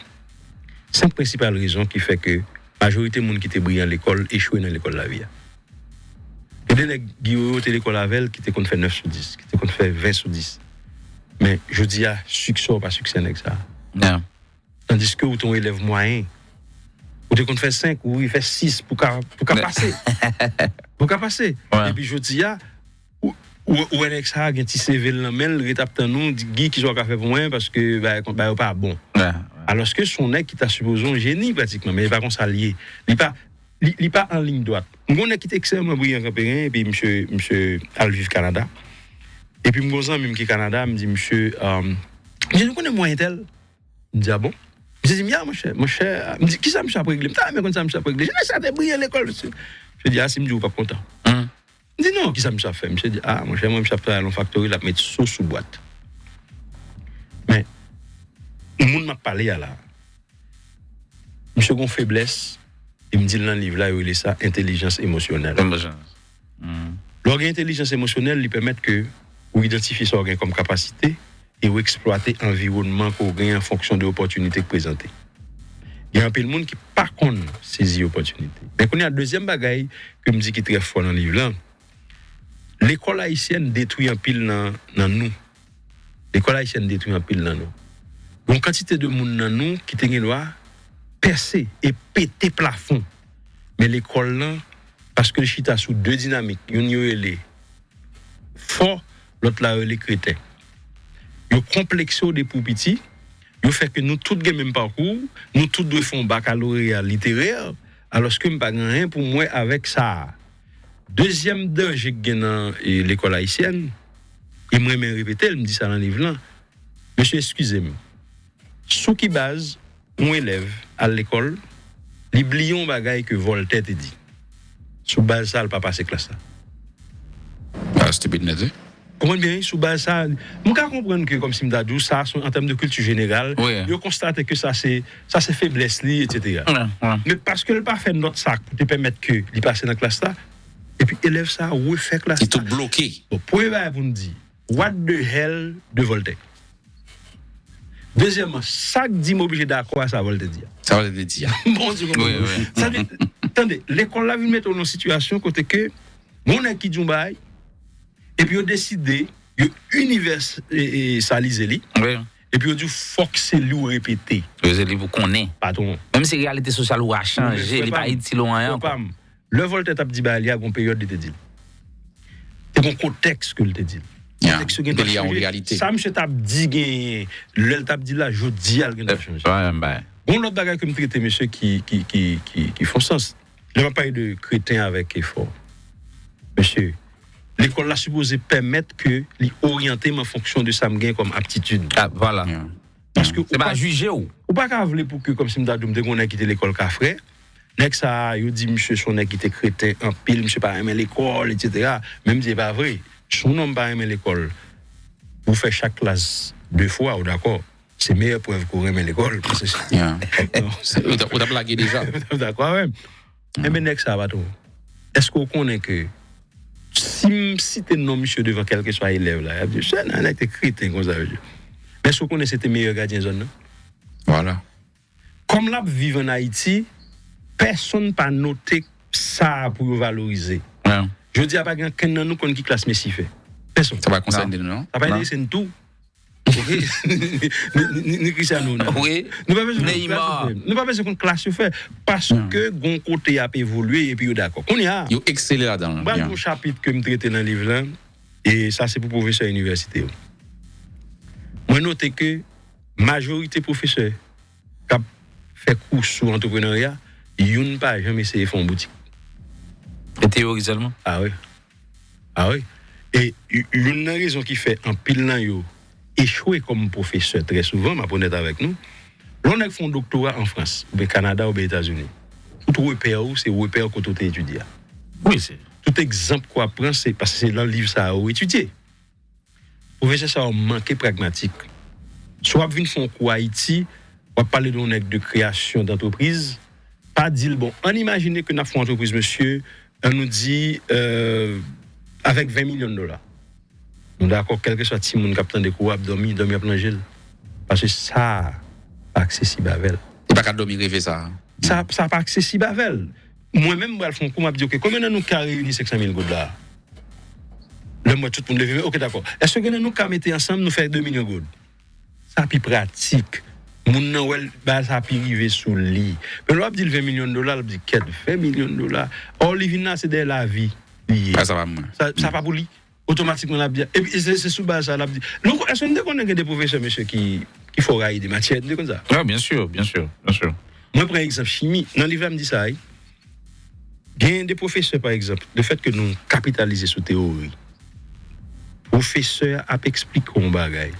senk prensipal rezon ki fè ke majorite moun ki te briyan lekòl echwe nan lekòl lavi a. Gen de nèg, Giwo, yo te lekòl avè l, ki te konn fè nèf sou dis, ki te konn fè ven sou dis. Men jodi a, siksè w pa siksè nèg sa a. Tandiske ou te yon elèv mwayen. Ou te konn fè senk, ou rive fè sis pou ka, pou ka pase. Pou ka pase. Epi jodi a, ou, ou, ou wè nèg sa a gen ti C V l nan men l, ret ap tann ou, di, Guy, kisa w ka fè pou mwen, paske bagay kon, bagay yo pa bon. Alòske se yon nèg ki ta sipoze yon jeni pratikman, men e pa konsa l ye. Li pa, li, li pa an liy dwat. M gen yon nèg ki te ekstrèmman briyan Kanperen, epi misye, misye al viv Kanada. Epi m gen yon zanmi m ki Kanada, m di misye, um, misye, nou konnen mwen entèl? M di, a bon? Misye di m, ya, monchè, monchè, m di, kisa misye ap regle? M ta renmen konn sa misye ap regle. Jenès sa te briyan lekòl, mesye. Misye di, a, si m di w, ou p ap kontan. M di, non, kisa misye ap fè? Misye di, a, monchè, mwen, misye ap travay nan yon faktori, l ap met so sou bwat. Men, moun m ap pale a la, misye gen yon feblès, e m di l nan liv la, yo rele sa entèlijans emosyonèl. Emosyonèl. Lè w gen entèlijans emosyonèl, li pèmèt ke ou idantifye sa w gen kòm kapasite e ou eksplwate anviwònman ke w gen an fonksyon de opòtinite k prezante. Gen anpil moun ki pa konn sezi opòtinite. Men kounye a, dezyèm bagay ke m di ki trè fò nan liv lan, lekòl ayisyèn detwi anpil nan, nan nou. Lekòl ayisyèn detwi anpil nan nou. Gon kantite de moun nan nou ki te gen dwa pèse e pete plafon. Men lekòl lan, paske l chita sou de dinamik, youn yo rele fò, lòt la rele kreten. Yo konplekse w depi w piti, yo fè ke nou tout gen menm pakou, nou tout dwe fè yon bakaloreya literè, alòske m pa gen anyen pou m wè avèk sa a. Dezyèm danje k gen nan, e, lekòl ayisyèn, e m renmen repete l, m di sa nan liv lan, mesye, eskize m. Sou ki baz yon elèv al lekòl, li bliye yon bagay ke Voltaire te di? Sou baz sa a, l pa pase klas la. Ah, stupid nèt, wi. Konprann byen, wi, sou baz sa a, m ka konprann ke, kòmsi m ta di w, sa, se an tèm de kilti jeneral, yo konstate ke sa se, sa se feblès li, etsetera. Men paske l pa fè nòt sa k pou te pèmèt ke li pase nan klas la, epi elèv sa a refè klas la. Li tou bloke. Bon, premye bagay pou n di, what the hell de Voltaire? Dezyèmman, sa k di m oblije dakò a sa Voltaire di a? Sa Voltaire te di a. Bon, di konprann. Sa vle, tande, lekòl la vin mete w nan yon sitiyasyon kote ke gon nèg ki di yon bagay, epi yo deside, yo inivèsalize li, epi yo di w fòk se li w repete. Yo se li pou konnen. Patwon. Menm si reyalite sosyal ou a chanje, li pa itil ou anyen ankò. Lè Voltaire t ap di bagay li a, gon peryòd li te di l. Te gon kontèks ke l te di l. Kontèks yo gentan chanje. Sa misye t ap di genyen, lè l t ap di l la, jodi a l gentan chanje. Gon lòt bagay ke m trete, mesye, ki, ki, ki, ki, ki fè sans. Lè m ap pale de kreten avèk efò, mesye, lekòl la sipoze pèmèt ke li oryante m an fonksyon de sa m gen kòm aptitid. Paske ou pa jije w. Ou pa ka vle pou ke, kòmsi m ta di w, m te gon nèg ki te lekòl Kafrè, nèg sa a, yo di misye se yon nèg ki te kreten anpil, misye pa renmen lekòl, etsetera. Men m di, e pa vre. Si yon nonm pa renmen lekòl, pou fè chak klas de fwa, ou dakò? Se meyè prèv ke w renmen lekòl. Paske ou t ap, ou t ap lage deja. Ou dakò avè m? Enben, nèg sa a, patwon, èske w konnen ke si m site non misye devan kèlkeswa elèv la, y ap di, "Se nan nèg te kreten konsa, mesye." Men èske w konnen se te meyè gadyen zòn nan? Vwala. Kòm l ap viv ann Ayiti, pèsonn pa note sa pou yo valorize. Jodi a, pa gen okenn nan nou konn ki klas Messi fè. Pèsonn. Sa pa konsène nou, non? Sa pa enterese n tou. Ok? Ni, ni, ni, ni Cristiano Ronaldo. Nou pa bezwen konn klas yo fè. Nou pa bezwen konn klas yo fè. Paske gon kote y ap evolye epi yo dakò. Kounye a, yo eksele ladan l. M pral gen yon chapit ke m trete nan liv lan, e sa se pou pwofesè inivèsite yo. Mwen note ke majorite pwofesè k ap fè kou sou antreprenarya, youn pa janm eseye fè yon boutik. E teyori sèlman? A wi. A wi. E y-, youn nan rezon ki fè anpil nan yo echwe kòm pwofesè trè souvan, m ap onèt avèk nou, lè yon nèg fè yon doktora an Frans, oubyen Kanada, oubyen Etazini, tout repè ou, se repè kote w te etidye a. Wi, se tout egzanp ke w ap pran, se paske se nan liv sa a ou etidye. Pwofesè sa yo manke pragmatik. Si w ap vin fè yon kou Ayiti, w ap pale de yon nèg de kreyasyon dantrepriz, pa di l, bon, ann imajine ke n ap fè yon antrepriz, mesye, ann nou di, euh, avèk ven milyon dola. Nou dakò, kèlkeswa timoun k ap tande kou a ap dòmi, dòmi ap ranje l. Paske sa pa aksesib avè l. Li pa ka dòmi reve sa. Sa, sa pa aksesib avè l. Mwen menm, m pral fè yon kou, m ap di, oke, konbyen nan nou ka reyini senk san mil goud la? Lè m wè tout moun leve men, oke, dakò. Èske gen nan nou ka mete ansanm, nou fè de milyon goud? Sa pi pratik. Moun nan wè l, bagay sa pi rive sou li. Men lè w ap di l ven milyon dola, l ap di, kèt, ven milyon dola. Ò, li vin la, se dèyè lavi li ye. Sa, sa pa mwen. Sa, sa pa pou li. Otomatikman, l ap di, epi se, se sou baz sa, l ap di. Nou, èske n te konnen gen de pwofesè, mesye, ki, ki fò rayi de matyè? N te konn sa? Ah, bien sûr, bien sûr, bien sûr. Mwen pran egzanp chimi. Nan liv la, m di sa, wi. Gen de pwofesè, pa egzanp, lefètke nou kapitalize sou teyori, pwofesè a ap eksplike w yon bagay.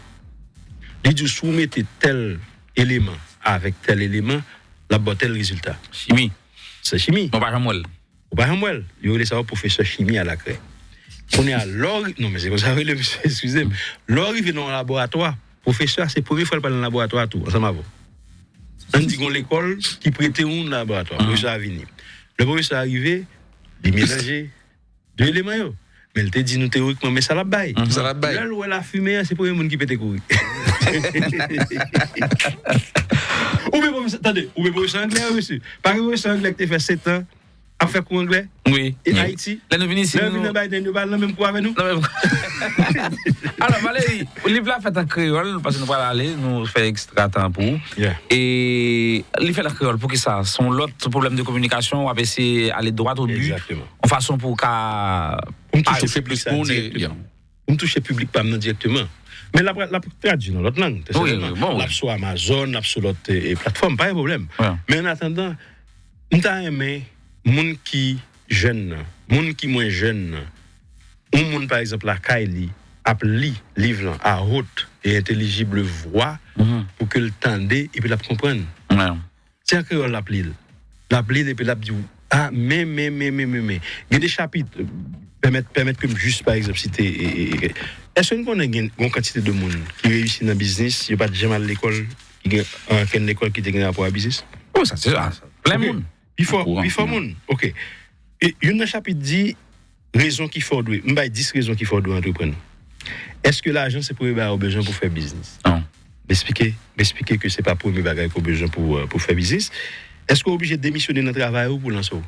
Li di w, si w mete tèl eleman avèk tèl eleman, l ap ba w tèl rezilta. Chimi. Se chimi. Mwen pa janm wè l. Ou pa janm wè l. Yo rele sa yo pwofesè chimi a la craie. Kounye a, lè w ri-, non, men se konsa yo rele misye, eskize m. Lè w rive nan yon laboratwa, pwofesè a, se premye fwa l pral nan laboratwa tou, ansanm avè w. Ann di gon lekòl ki prete yon laboratwa. Pwofesè a vini. Lè pwofesè a rive, li melanje de eleman yo. Men l te di nou teyorikman, men sa l ap bay. Sa l ap bay. Lè l wè lafimen an, se premye moun ki pete kouri. Oubyen pwofesè, tande, oubyen pwofesè anglè, wi, mesye. Pa gen pwofesè anglè ki te fè sèt an ap fè kou anglè? Wi. E Ayiti? Lè nou vin isit, lè yo vin nan Biden, yo ba l nan menm kou avè nou? Nan menm kou. Alò, Valéry, liv la fèt an kreyòl, paske nou pral ale, nou fè ekstra tan pou ou. E li fèt an kreyòl, poukisa? Se yon lòt pwoblèm de kominikasyon, w ap eseye ale dwat o bi, yon fason pou w ka touche plis moun. Pou m touche piblik pa m nan dirèkteman. Men l ap, l ap tradui nan lòt lang, pèsonèlman. L ap sou Amazon, l ap sou lòt, e, e, platfòm, pa gen pwoblèm. Men an atandan, m ta renmen moun ki jèn nan, moun ki mwen jèn nan, yon moun, pa egzanp, lakay li, ap li liv lan à haute et intelligible voix pou ke l tande epi l ap konprann. Se an kreyòl l ap li l. L ap li l epi l ap di w, a, men, men, men, men, men, men. Gen de chapit, pèmèt, pèmèt ke m jis, pa egzanp, site, e, e, e, èske n konnen gen yon kantite de moun ki reyisi nan biznis, yo pa t janm al lekòl, ki gen ankenn lekòl ki te gen rapò a biznis? O, sa, se sa, plen moun. Pi fò, pi fò moun. Oke. E youn nan chapit di, rezon ki fè w dwe, m bay dis rezon ki fè w dwe antreprann. Èske lajan se premye bagay ou bezwen pou fè biznis? Non. M eksplike, m eksplike ke se pa premye bagay ke w bezwen pou, euh, pou fè biznis. Èske w oblije demisyone nan travay ou pou lanse w?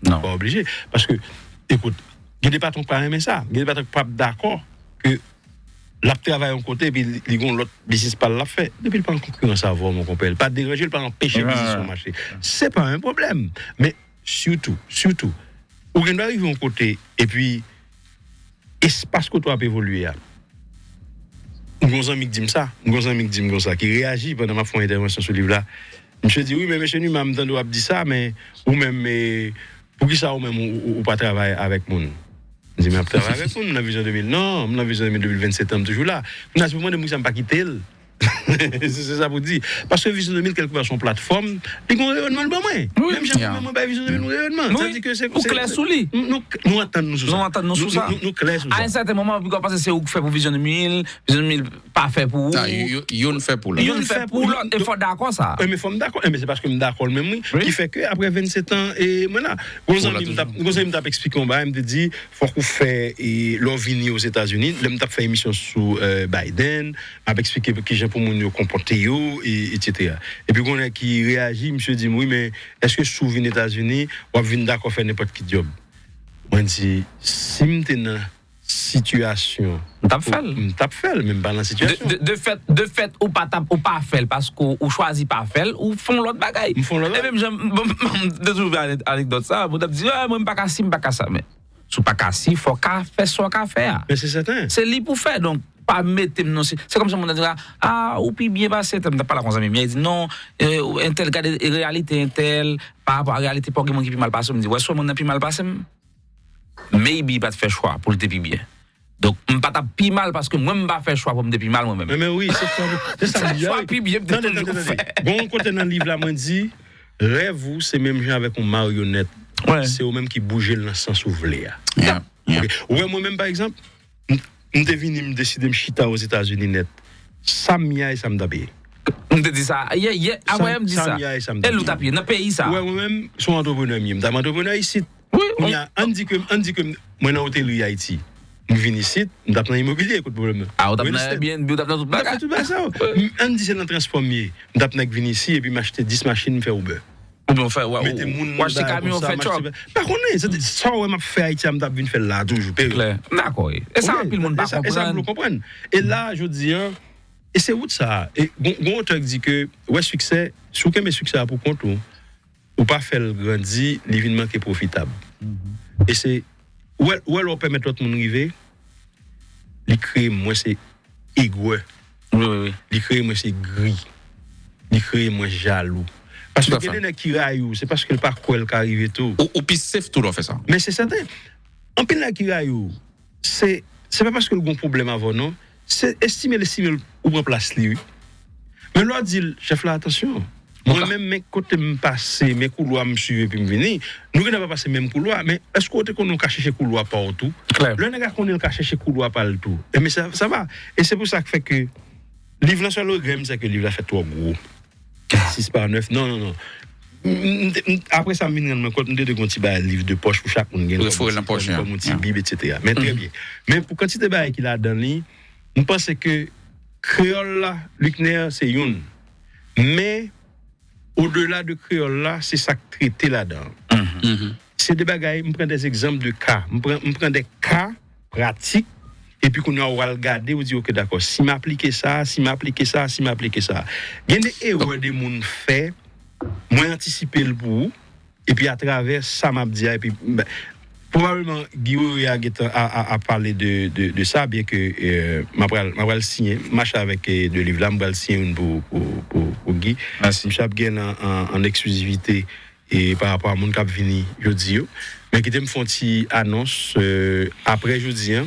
Non. Pa oblije. Paske, ekout, gen de patwon k pa renmen sa. Gen de patwon k p ap dakò ke l ap travay yon kote epi li, li gen yon lòt biznis pa l l ap fè. Depi l pa an konkirans avè w, mon konpè, li pa deranje l, pa anpeche biznis ou mache. Se pa yon pwoblèm. Men sitou, sitou, ou gen dwa rive yon kote, epi espas kote w ap evolye a. M gen yon zanmi k di m sa, m gen yon zanmi k di m konsa, ki reyaji pandan m ap fè yon entèvansyon sou liv la. Misye di, wi, men mesye Numa, m tande w ap di sa, men ou menm, e, poukisa ou menm ou, ou, ou pa travay avèk moun? M di, men m ap travay avèk moun, m nan Vizyon de mil. Non, m nan Vizyon de mil, depi vennsenk an, m toujou la. Kounye a, si w mande m poukisa m pa kite l, se, se sa pou di. Paske Vizyon de mil, kèlkeswa se yon platfòm, li gen yon reyònman l ban mwen. Menm jan mwen, mwen bay Vizyon de mil yon reyònman. Sa di ke se, ou klè sou li. Nou, nou, nou antann nou sou sa. Nou antann nou sou sa. Nou, nou, nou klè sou sa. A yon sèten moman, ou ka panse se ou k fè pou Vizyon de mil, Vizyon de mil pa fè pou ou. Youn fè pou lòt. Youn fè pou lòt, e fò w dakò sa. E, men fò m dakò. E, men se paske m dakò l menm, wi. Ki fè ke apre vennsenk an, e, mwen la. Gon zanmi m t ap, gon zanmi m t ap eksplike yon bagay, m te di, fòk ou fè, e, lè w vini Ozetazini, lè m t ap fè emisyon sou, e, Biden, m ap eksplike kijan pou moun yo konpòte yo, e, etsetera. Epi gon nèg ki reyaji, misye di m, wi, men èske si w vin Etazini, w ap vin dakò fè nenpòt ki djòb? Mwen di, si m te nan sitiyasyon. M t ap fè l. M t ap fè l, men m pa nan sitiyasyon. De, de, de fèt, de fèt, ou pa t ap, ou pa fè l paske ou, ou chwazi pa fè l, ou fè yon lòt bagay. M fè yon lòt bagay. E menm jan, m, m, m, m te toujou fè anèk-, anekdòt sa, moun t ap di, a, mwen, m pa ka si, m pa ka sa, men si w pa ka si, fò w ka fè sa w ka fè a. Men se sèten. Se li pou fè, donk, pa mete m nan si, se kòmsi moun nan di, a, ou pi byen pase tèl, m t ap pale ak yon zanmi m yè, li di, non, e, entèl, gade reyalite entèl, pa rapò a reyalite pa w, gen moun ki pi mal pase w, m di, w wè si yon moun nan pi mal pase m? Maybe li pa t fè chwa pou l te pi byen. Donk, m pa t ap pi mal paske mwen m pa fè chwa pou m te pi mal mwen menm. Men, men wi, se sa, se sa m di a, wi. Fè chwa pi byen, m te toujou fè. Tande, tande, tande. Gon yon kote nan liv la, mwen di, rèv ou se menm jan avèk yon maryonèt. se ou menm ki bouje l nan sans ou vle a. Ok. Ou wè mwen menm, pa egzanp, m te vini, m deside m chita Ozetazini nèt. Sa m ye a e sa m t ap ye. M te di sa yè, yè, avanyè m di sa. E lè w t ap ye nan peyi sa. Ou wè, mwen menm, se yon antreprenè m ye. M t ap antreprenè isit. Kounye a, ann di ke, ann di ke mwen nan otelri Ayiti. M vin isit, m t ap nan imobilye, kot pwoblèm nan? A, ou t ap nan Airbnb, ou t ap nan tout bagay. M t ap fè tout bagay sa yo. Ann di se nan transpò m ye. M t ap nèk vin isi, epi m achte dis machin, m fè Uber. Oubyen w fè, w achte kamyon, fè truck. Pa konnen, sa w wè m ap fè Ayiti a, m t ap vin fè l la toujou, period. Klè. M dakò, wi. E sa anpil moun pa konprann. E sa m vle w konprann. E la, jodi a, e se wout sa a. E gon, gon otè ki di ke, ou wè siksè, si w kenbe siksè a pou kont ou, ou pa fè l grandi, li vin manke pwofitab. E se, ou wè, ou wè lè w pèmèt lòt moun rive, li kreye mwens egwè. Li kreye mwens egri. Li kreye mwens jalou. Paske gen de nèg ki rayi w, se paske l pa kwè l ka rive tou. Ou, ou pi safe tou lè w fè sa. Men se sèten, anpil nèg ki rayi w, se, se pa paske l gon pwoblèm avè w, non. Se estime l, estime l, ou pran plas li, wi. Men lè w di l, chèf la, atansyon. Mwen menm, men kote m pase, men koulwa m swiv epi m vini, nou genlè pa pase menm koulwa, men èske w te konnen w ka chèche koulwa pa w tou? Lè nèg la konnen l ka chèche koulwa pa l tou, enben sa, sa va. E se pou sa k fè ke liv lan, sèl regrè m, se ke liv la fèt twò gwo. Sis pa nèf, non, non, non. M, m, m, apre sa, m vin rann mwen kont, m te dwe gen yon ti bagay liv de pòch pou chak moun gen. Refore l nan pòch, kòm yon ti bib, etsetera. Men trè byen. Men pou kantite bagay ki ladan li, m panse ke kreyòl la, Luckner, se youn. Men, odela de kreyòl la, se sa k trete ladan. Se de bagay, m pran de egzanp de ka. M pran, m pran de ka pratik, epi kounye a w al gade, ou di, ok, dakò, si m aplike sa, si m aplike sa, si m aplike sa. Gen de erè de moun fè, mwen antisipe l pou ou, epi atravè sa m ap di a, epi, ben, pwobableman, Guy Wery a gentan a, a, a pale de, de, de sa, byen ke, euh, m ap pral, m ap pral siyen, mache avèk, euh, de liv la, m pral siyen youn pou, pou, pou, pou Guy. Misye ap gen an, an, an eksklizivite e pa rapò a moun k ap vini jodi yo. Men kite m fè yon ti anons, euh, apre jodi a,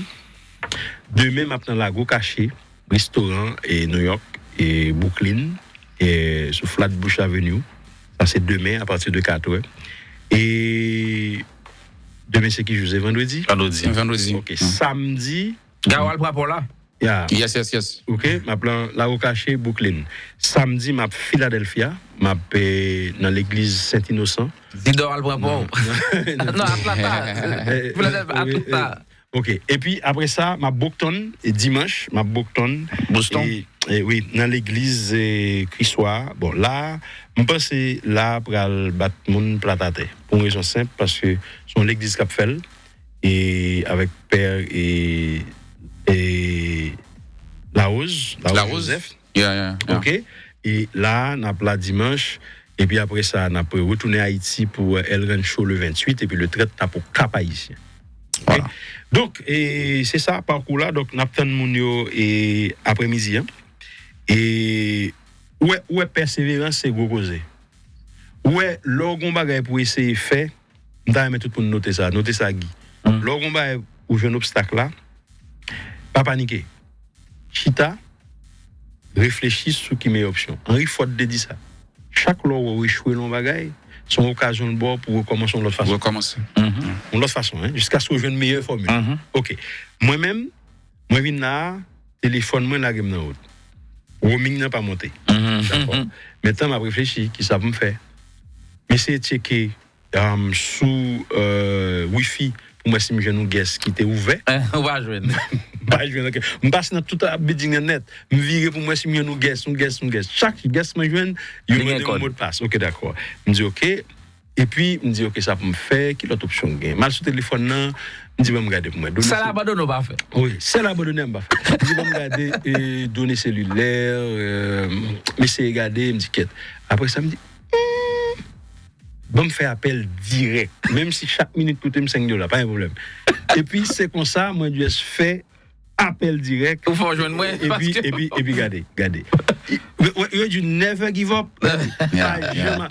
demen m ap nan Lago Kache, restoran, e New York, e Brooklyn, e sou Flatbush Avenue. Sa se demen apati de katrè. E demen se ki jou? Se vandredi? Vandredi. Vandredi. Ok, samdi. Gawa al pran pò la. Ya. Yes, yes, yes. Ok, m ap lan Lago Kache, Brooklyn. Samdi, m ap Philadelphia. M ap, eh, nan legliz Sent Inosan. Zidor al pran pò. Non, Atlanta. Philadelphia, Atlanta. Ok, epi apre sa, m ap Boston, e dimanch, m ap Boston. Boston? E, e wi, nan legliz, e, Kriswa. Bon, la, m panse la pral bat moun plat atè. Pou yon rezon senp, paske se yon legliz k ap fè l. E avèk pè e, e Larose, Larose Joseph. Ok. E la, n ap la dimanch. Epi apre sa, n ap retounen Ayiti pou El Rancho le venntuit. Epi le trant, n ap o Kap Ayisyen. Ok? Donk, e se sa, pakou la. Donk, n ap tann moun yo e apremidi an. E ou wè, ou wè, pèseverans se gwo koze. Ou wè, lè w gon bagay pou eseye fè, m ta renmen tout moun note sa, note sa, Guy. Lè w gon bagay, ou jwenn obstak la, pa panike. Chita, reflechi sou ki meyè opsyon. Henry Ford te di sa. Chak lè w wè w echwe nan yon bagay, se yon okazyon l ba w pou w rekòmanse yon lòt fason. Rekòmanse. Yon lòt fason, en, jiskaske w jwenn meyè fòmil. Ok. Mwen menm, mwen vin la a, telefòn mwen lage m nan wout. Roaming nan pa monte. Dakò. Mentnan m ap reflechi, kisa pou m fè? M eseye tcheke, um, sou, euh, Wi-Fi pou m wè si m jwenn yon guest ki te ouvè. Ou pa jwenn. M pa jwenn, ok. M pase nan tout building nan nèt. M vire pou m wè si m jwenn yon guest, yon guest, yon guest. Chak guest mwen jwenn, yo mande m modpas. Ok, dakò. M di, ok. Epi, m di, ok, sa pou m fè, ki lòt opsyon k gen? M al sou telefòn nan, m di, ban m gade pou mwen. Sèl abandone w pa fè. Wi, sèl abandone a m pa fè. M di, ban m gade, e, done selilè, e, m eseye gade, m di, kèt. Apre sa, m di, hmm, ban m fè apèl dirèk. Menm si chak minit koute m senk dola, pa gen pwoblèm. Epi, se konsa, mwen just fè apèl dirèk. Ou fè w jwenn mwen, epi, epi, epi gade, gade. Yo, yo, yo di never give up. Pa janm,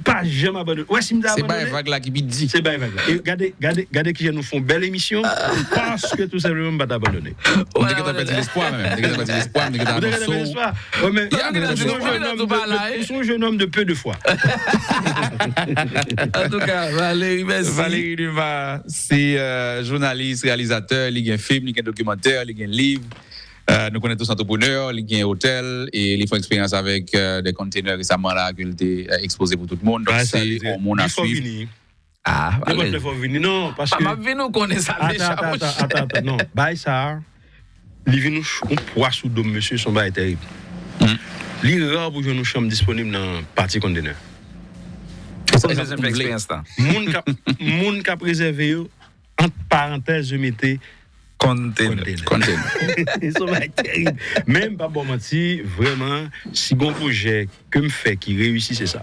pa pa janm abandone. Wè, si m te abandone, se bay vag la ki pi di. Se bay vag la. E gade, gade, gade kijan nou fè yon bèl emisyon, paske tou senpleman m pa t abandone. M te gentan pèdi lespwa menm. M te gentan pèdi lespwa, m te gentan nan so. Ou te gentan pèdi lespwa. Wè, men, ou se yon jennonm de, ou se yon jennonm de peu de foi. Antouka, Valérie, mèsi. Valérie Numa, se euh, jounalis, reyalizatè, li gen fim, li gen dokimantè, li gen liv. Euh, nou konnen tou se antreprenè, li gen otèl e li fè eksperyans avèk euh, de container resaman la ke li te euh, ekspoze pou tout moun. Donk se yon moun a swiv. Ah, nenpòt lè fò vini. Non, paske m ap vini, ou konnen sa deja. Atann, atann, atann, atann, non. Bagay sa a, li vin yon pwa sou do m, mesye, se yon bagay tèrib. Li ra pou jwenn yon chanm disponib nan pati container. Sa m bezwen fè eksperyans la. Moun k ap, moun k ap rezève yo, ant parantèz, yo mete container. Container. Se yon bagay tèrib. Men, m p ap ba w manti, vrèman, si gon pwojè ke m fè ki reyisi, se sa.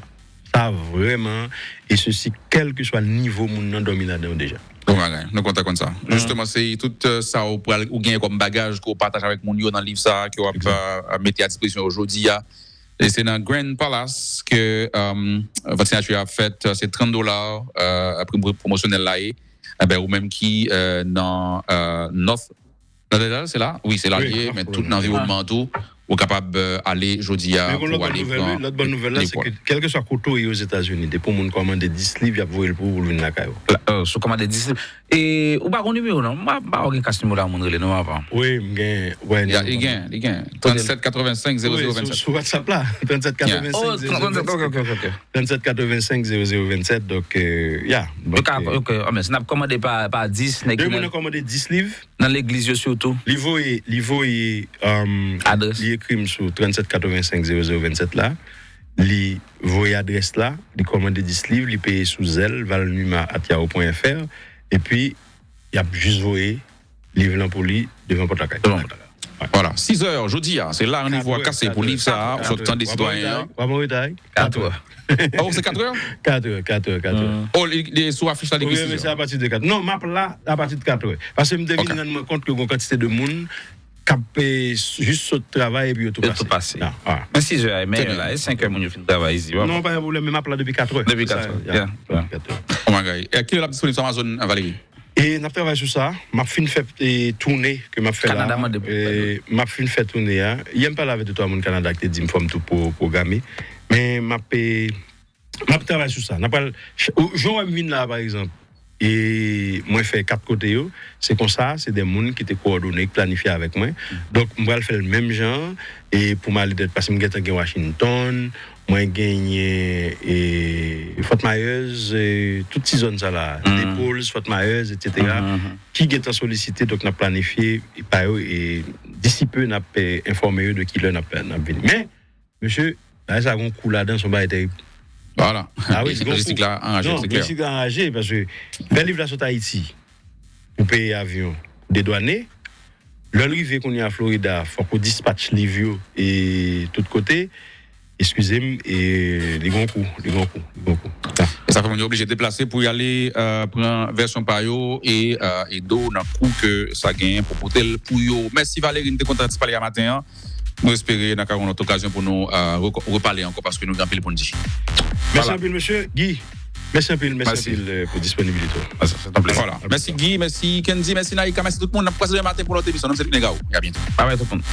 Sa vrèman, e sesi, kèlkeswa nivo moun nan dòmi ladan yo deja. Bon bagay, nou kontan konn sa. Jisteman, se tout euh, sa ou pral, ou genyen kòm bagaj ke w pataje avèk moun yo nan liv sa a ke w ap euh, mete a dispozisyon yo jodi a. E se nan Grand Palace ke euh, vant siyati a ap fèt, euh, se trant dola euh, pri pwomosyonèl la ye. Enben, ou menm ki euh, nan euh, North Lauderdale, se la? Wi, se la l ye, men tout nan anviwònman an tou, ou kapab euh, ale jodi a pou w ale pran liv. Men gon lòt bòn nouvèl, wi. Lòt bòn nouvèl la, se ke kèlkeswa kote w ye Ozetazini, depi yon moun kòmande dis liv, y ap voye l pou ou pou l vin lakay ou. La, euh, si w kòmande dis liv. E ou pa gon nimewo, non? M pa, m pa wè gen kas nimewo la moun rele, non, avan. Wi, m gen, wè, li gen, li gen. Trant sèt katrevensenk zewo zewo vennsèt. Wi, sou, sou WhatsApp la. Trant sèt katrevensenk zewo zewo vennsèt. Trant sèt katrevensenk zewo zewo vennsèt, donk, euh, ya. Donk, euh, ok, ok. Ah, men si n ap kòmande pa, pa dis, nèg ki nan kòmande dis liv. Nan legliz yo sitou. Li voye, li voye, um, adrès. Li ekri m sou trant sèt katrevensenk zewo zewo vennsèt la. Li voye adrès la, li kòmande dis liv, li peye sou Zelle, valnuma at yahoo pwen F R, epi y ap jis voye liv lan pou li devan pòt lakay. Devan pòt lakay. Vwala, sis è jodi a, se la randevou a kase pou liv sa a, ou sot tande sitwayen an. W ap an reta, wi. Kat è. Oh, se kat è? Kat è, kat è, kat è. Oh, li, li sou afich la, li ekri sis è. Wi, men se apati de kat è. Non, m ap la apati de kat è. Paske m te vin rann mwen kont ke gon kantite de moun k ap, eh, jis sot travay epi yo tou pase. Yo tou pase. Men sis è a, men la, e senk è moun yo fin travay isit. Non, pa gen pwoblèm, men m ap la depi kat è. Depi kat è, yeah. Depi kat è. Oh my God. E kilè l ap disponib sou Amazon, Valérie? E n ap travay sou sa. M ap fin fè, e, toune ke m ap fè la. Kanada mande pou. E, m ap fin fè toune a. Yè m pale avèk de twa moun Kanada ki te di m fò m tou pwo-, pwograme. Men m ap, e, m ap travay sou sa. N ap pral, ch-, ou, jan w wè m vin la, pa egzanp, e mwen fè kat kote yo, se konsa, se de moun ki te kowòdone, ki planifye avèk mwen. Donk, m pral fè l menm jan an, e pou m ale dèt, paske m gentan gen Washington, mwen genyen, e, Fort Myers, e, tout ti zòn sa la, Naples, Fort Myers, et cetera, ki gentan solisite, donk n ap planifye pa yo, e d'ici peu, n ap, e, enfòme yo de kilè n ap, n ap vini. Men, mesye, bagay sa gon kou ladan, se yon bagay tèrib. Vwala. Ah wi, gon kou. Lojistik la anraje, se klè. Non, lojistik la anraje, paske fè liv la sot Ayiti, ou peye avyon, ou dedwane. Lè l rive kounye a Florida, fòk ou dispatch liv yo e tout kote. Eskize m, e li gon kou, li gon kou, li gon kou. E sa fè moun yo oblije deplase pou y ale, euh, pran vèsyon pa yo e, euh, ede w nan kou ke sa genyen pou pote l pou yo. Mèsi Valérie, n te kontan ti pale a maten an. Nou espere n a ka gen yon lòt okazyon pou nou, euh, reko-, repale ankò paske nou gen anpil pou n di. Mèsi anpil, mesye Guy. Mèsi anpil, mèsi anpil, euh, pou disponibilite w. Vwala. Mèsi Guy, mèsi Kendy, mèsi Naïka, mèsi tout moun. N ap kwaze demen maten pou lòt emisyon. Non, se Luc Negao. E a byento. Babay tout moun.